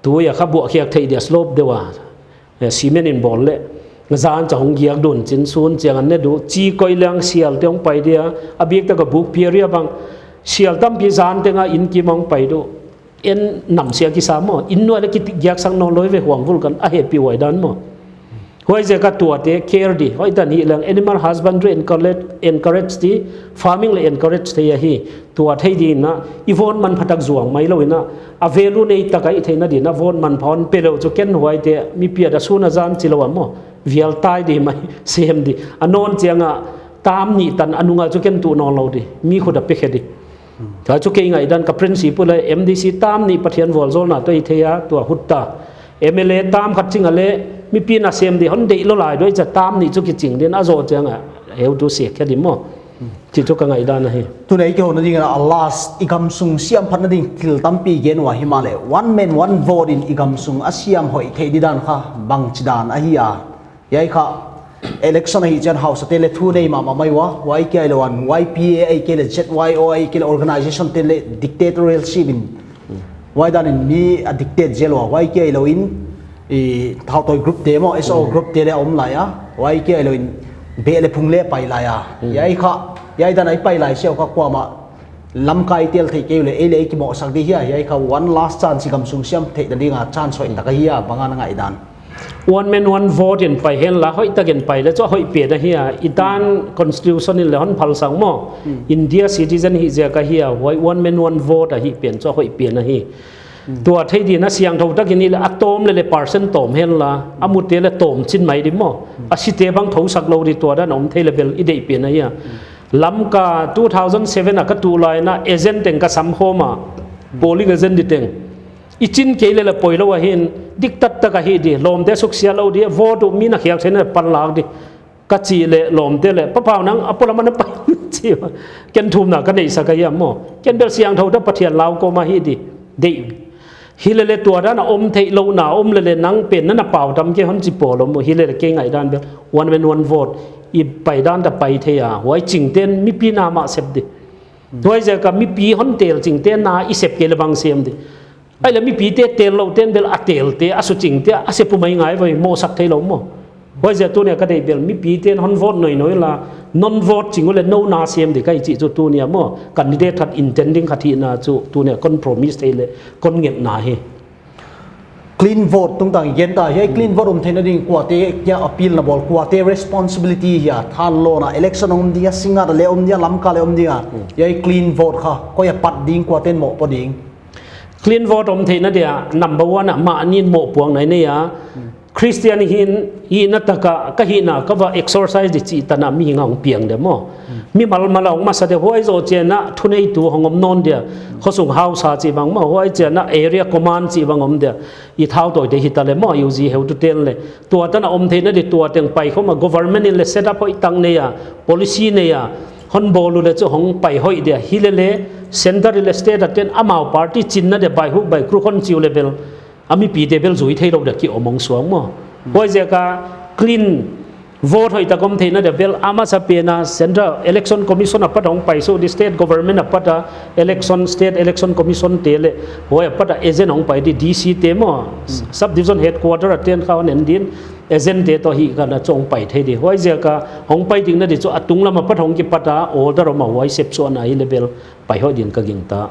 tui a kha buah khiak theih di a slope deuh a. Eh, cement in bawl le. Zan cha hong giak dun chin sun chiang an ne di uh. Chi koih leng sial te hong pai di a. A bik tak a buk pia ria bang. Sial tampi zan teng a inn kim hong pai di uh. En nam sia kisa maw. Inn nuai le ki giak sang nawn lou ve huang vul kan a hehpih huai dan maw. Huaiziak a tuate care di. Hoih dan hi leng animal husbandry encourage, encourage di. Farming le encourage thei ahi. Tua thei di na, i vote manpha tak zuang mai lou in a, a value nei tak a i theihna di na, vote manpha hon pe lou chu ken huaite, mipi a da sun a zan chi lou a maw, vial tai di mai, sem di. A nawn chiang a, tam nih tan a nung a chu ken tuh nawn lou di, mi khut a pe khe di. Tua chu kei ngaihdan ka principle a M D C tam nih Pathian vualzawlna toh i thei a, tua hut ta. M L A tam khat ching a le, mipi na sem di, hon deih lou lai di uh chia tam nih chu kiching di na, a zoh chiang a, heutu sek khe di maw. Chi chu ka ngaihdan ahi. Tuna i kihouna ding a last i gamsung siamphatna ding thil tampi gen ua himahleh one man one vote in i gamsung a siam hoih theih di dan kha bangchi dan ahi a. Hiai kha election ahih chiang hausate le thu nei mahmah mai ua, huai kia lou in Y P A ahihkeileh Z Y O ahihkeileh organization te le dictatorial sip in huai dan in mi a dictate zel ua, huai kia lou in, i, thautoi group te maw, S O group te le om lai a, huai kia lou in, beh le phung le pai lai a. Hiai kha, hiai dan a i pai lai siau kha kuamah lamkai tel theih kei le, ei le ei kimohsak di hia, hiai kha one last chance i gamsung siam theihna ding a chance hoih tak ahi a, bang a na ngaihdan. One man one vote in pai hen la, hoih tak in pai le chu a hoih pen ahi a, i tan constitution in le hon phal sang maw, India citizen hih ziak ahi a, huai one man one vote a hih pen chu a hoih pen ahi. Tua thei di na siangthou tak in i le a tawm le le percent tawm hen la, a mute le tawm chin mai di maw. A site bang thousak lou di tua dan om thei le bel i deih pen ahi a. Lamka two thousand seven a ka tuh lai na agent teng ka sam khawm a, polling agent di teng. I chin kei le le poi lou ahin, diktat tak ahi di, lawmte suksia lou di, vote uh mi na khiak theihna pan lak di. Ka chih le lawmte le, Pa Pau nang a polam ana pai chi. Ken thumna ka neihsak ahi a maw. Ken bel siangthou tak Pathian lau kawm ahi di. Deih. Hi le le tua dan a om theih louhna om le le nang pen na na pau tam kei hon chi pawl om. Hi le le kei ngaihdan bel one man one vote. I pai dan ta pai thei a. Huai chingten mipi na mah sep di. Huaiziak a mipi hon tel chingte na i sep kei leh bang sem di. Ahihleh mipite tel lou ten bel a telte, a suchingte, a sep uh mai ngai voi, mohsak theilou maw. Huaiziak tuni a ka deih bel mipiten hon vote nainoi la, non vote ching uleh nou na sem di ka hi chih chu tuni a maw. Candidate khat intending khat hihna chu tuni a kon promise thei leh kon ngetna hi. Clean vote tungtang i gen ta, hiai clean vote om theihna ding kuate kia appeal na bawl, kuate responsibility hia, thanlawna election om dia, singngat leh om dia, Lamka leh om dia, hiai clean vote kha koi a pat ding, kuaten mohpuak ding? Clean vote om theihna dia number one a mahni'n mohpuakna i nei a. Christian hihna taka ka hihna ka va exercise di chih tan a mihing a hong piang dia maw. Mimal mal a hong masa dia, huai zoh chiang a thuneitu hong om nawn dia. Khosung hausa chih bang maw, huai chiang a area command chih bang om dia. I thautawite hita leh maw, U G heutu ten leh. Tua tan a om theihna di tua teng paikhawm a government in leh set up hoihtak nei a, policy nei a, hon bawl uleh chu hong pai hoih dia. Hileleh centre leh state a ten amau party chinna dia by hook by crook hon chi uleh bel a mipite bel zui theilou dia ki om hong suak maw. Huaiziak a clean vote hoihtak om theihna dia bel a masapen a Central Election Commission apat hong pai suk di, state government apat a election, state election commission te leh huai apat a agent hong pai di, D C te maw, subdivision headquarter a ten kha hon en din, agent te toh hih kha na chu hong pai thei di. Huaiziak a hong pai ding na di chu a tunglam apat hong kipat a order om a, huai sep suahna hileh bel pai hoih din ka gingta.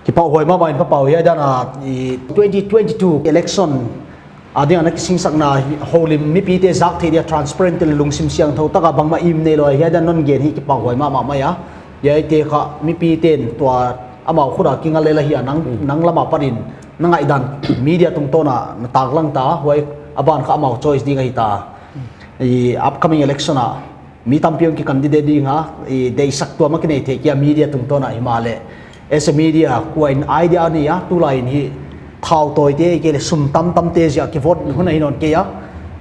Kipahhuai mahmah in Pa Pau, hiai dan a i twenty twenty-two election a ding a na kisingsakna hi houlim mipite zak theih dia transparent leh lungsim siangthou taka bangmah im neilou, hiai dan non gen hi kipahhuai mahmah mai a. Hiaite kha mipiten tua amau khut a kinga lel ahi a, nang, nang lam apat in na ngaihdan media tungtawn a na taklang ta, huai a ban kha amau choice ding ahi ta. I upcoming election a mi tampi hong ki candidate ding a, i deihsak tuam a kinei thei kia media tungtawn a himahleh. As a media, kua in idea nei a, tulai in hi thautawite kei leh sum tamtamte ziak ki vote hun ahi nawn kei a.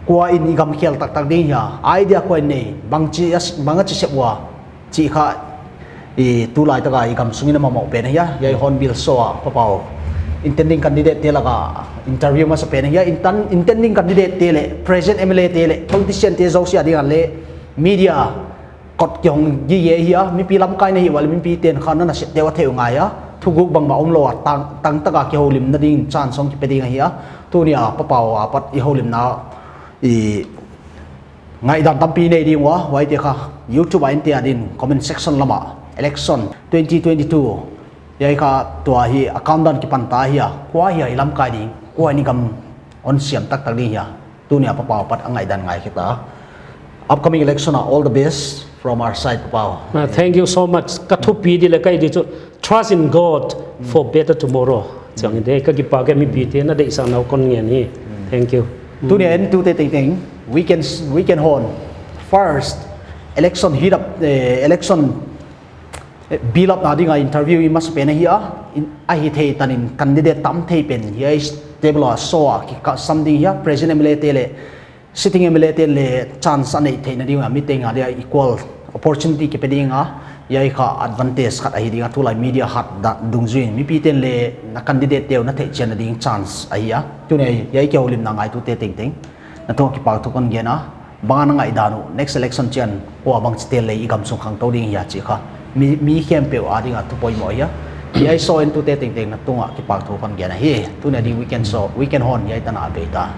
Kua in i gam khel taktak ding hia, idea kua in nei, bangchi a, bang a chi sep ua. Chih kha i tulai taka i gam sungin a mahmah pen ahi a, hiai Hornbill Show a Pa Pau intending candidate te laka interview masapen ahi a, inten-, intending candidate te leh, present M L A te leh, politician te zosia ding a leh, media kot kihong gige hi a, mipi lamkaina hi ua leh mipiten kha na na sep deuh a theih uh ngai a, thuguk bangmah omlou a, tang, tangtaka kihoulimna ding chance hong kipe ding ahi a, tuni a Pa Pau apat i houlimna i ngaihdan tampi nei ding ua, huaite kha YouTube a intia din comment section lam a election twenty twenty-two, hiai kha tua hi a countdown kipan ta hi a, kua hia i lamkai ding, kua in i gam hon siam taktak ding hia, tuni a Pa Pau apat a ngaihdan ngai khe ta. Upcoming election a all the best from our side, Pa Pau. Ah, thank you so much. Ka thupi di leh ka i di chu, trust in God for better tomorrow. Chiang in de, ka kipak e mipite na deihsakna uh kon ngen hi. Thank you. Tuni a entute tengteng, weekend, weekend hon. First, election heat up, eh, election, eh, build up na ding a interview i masapen ahi a, in, a hihtheih tan in candidate tam thei pen, hiai table a show a kikasam ding hi a, present M L A te leh, sitting M L A te leh chance a neih theihna ding a, mi teng a dia equal opportunity kipe ding a, hiai kha advantage khat ahi ding a, tulai media hat dungzui in mipiten leh na candidate te uh na theihchianna ding chance ahi a. Tuni a hiai kihoulimna ngaitute tengteng na tungah kipahthu kon gen a, bang a na ngaihdan uh, next election chiang kua bangchite leh i gam sung khangtou ding hia chih kha mi, mi khempeuh a ding a thu poimoh ahi a. Hiai show entute tengteng na tungah kipahthu kon gen ahi. Tuni a di weekend show, weekend hon hiai tan a bei ta.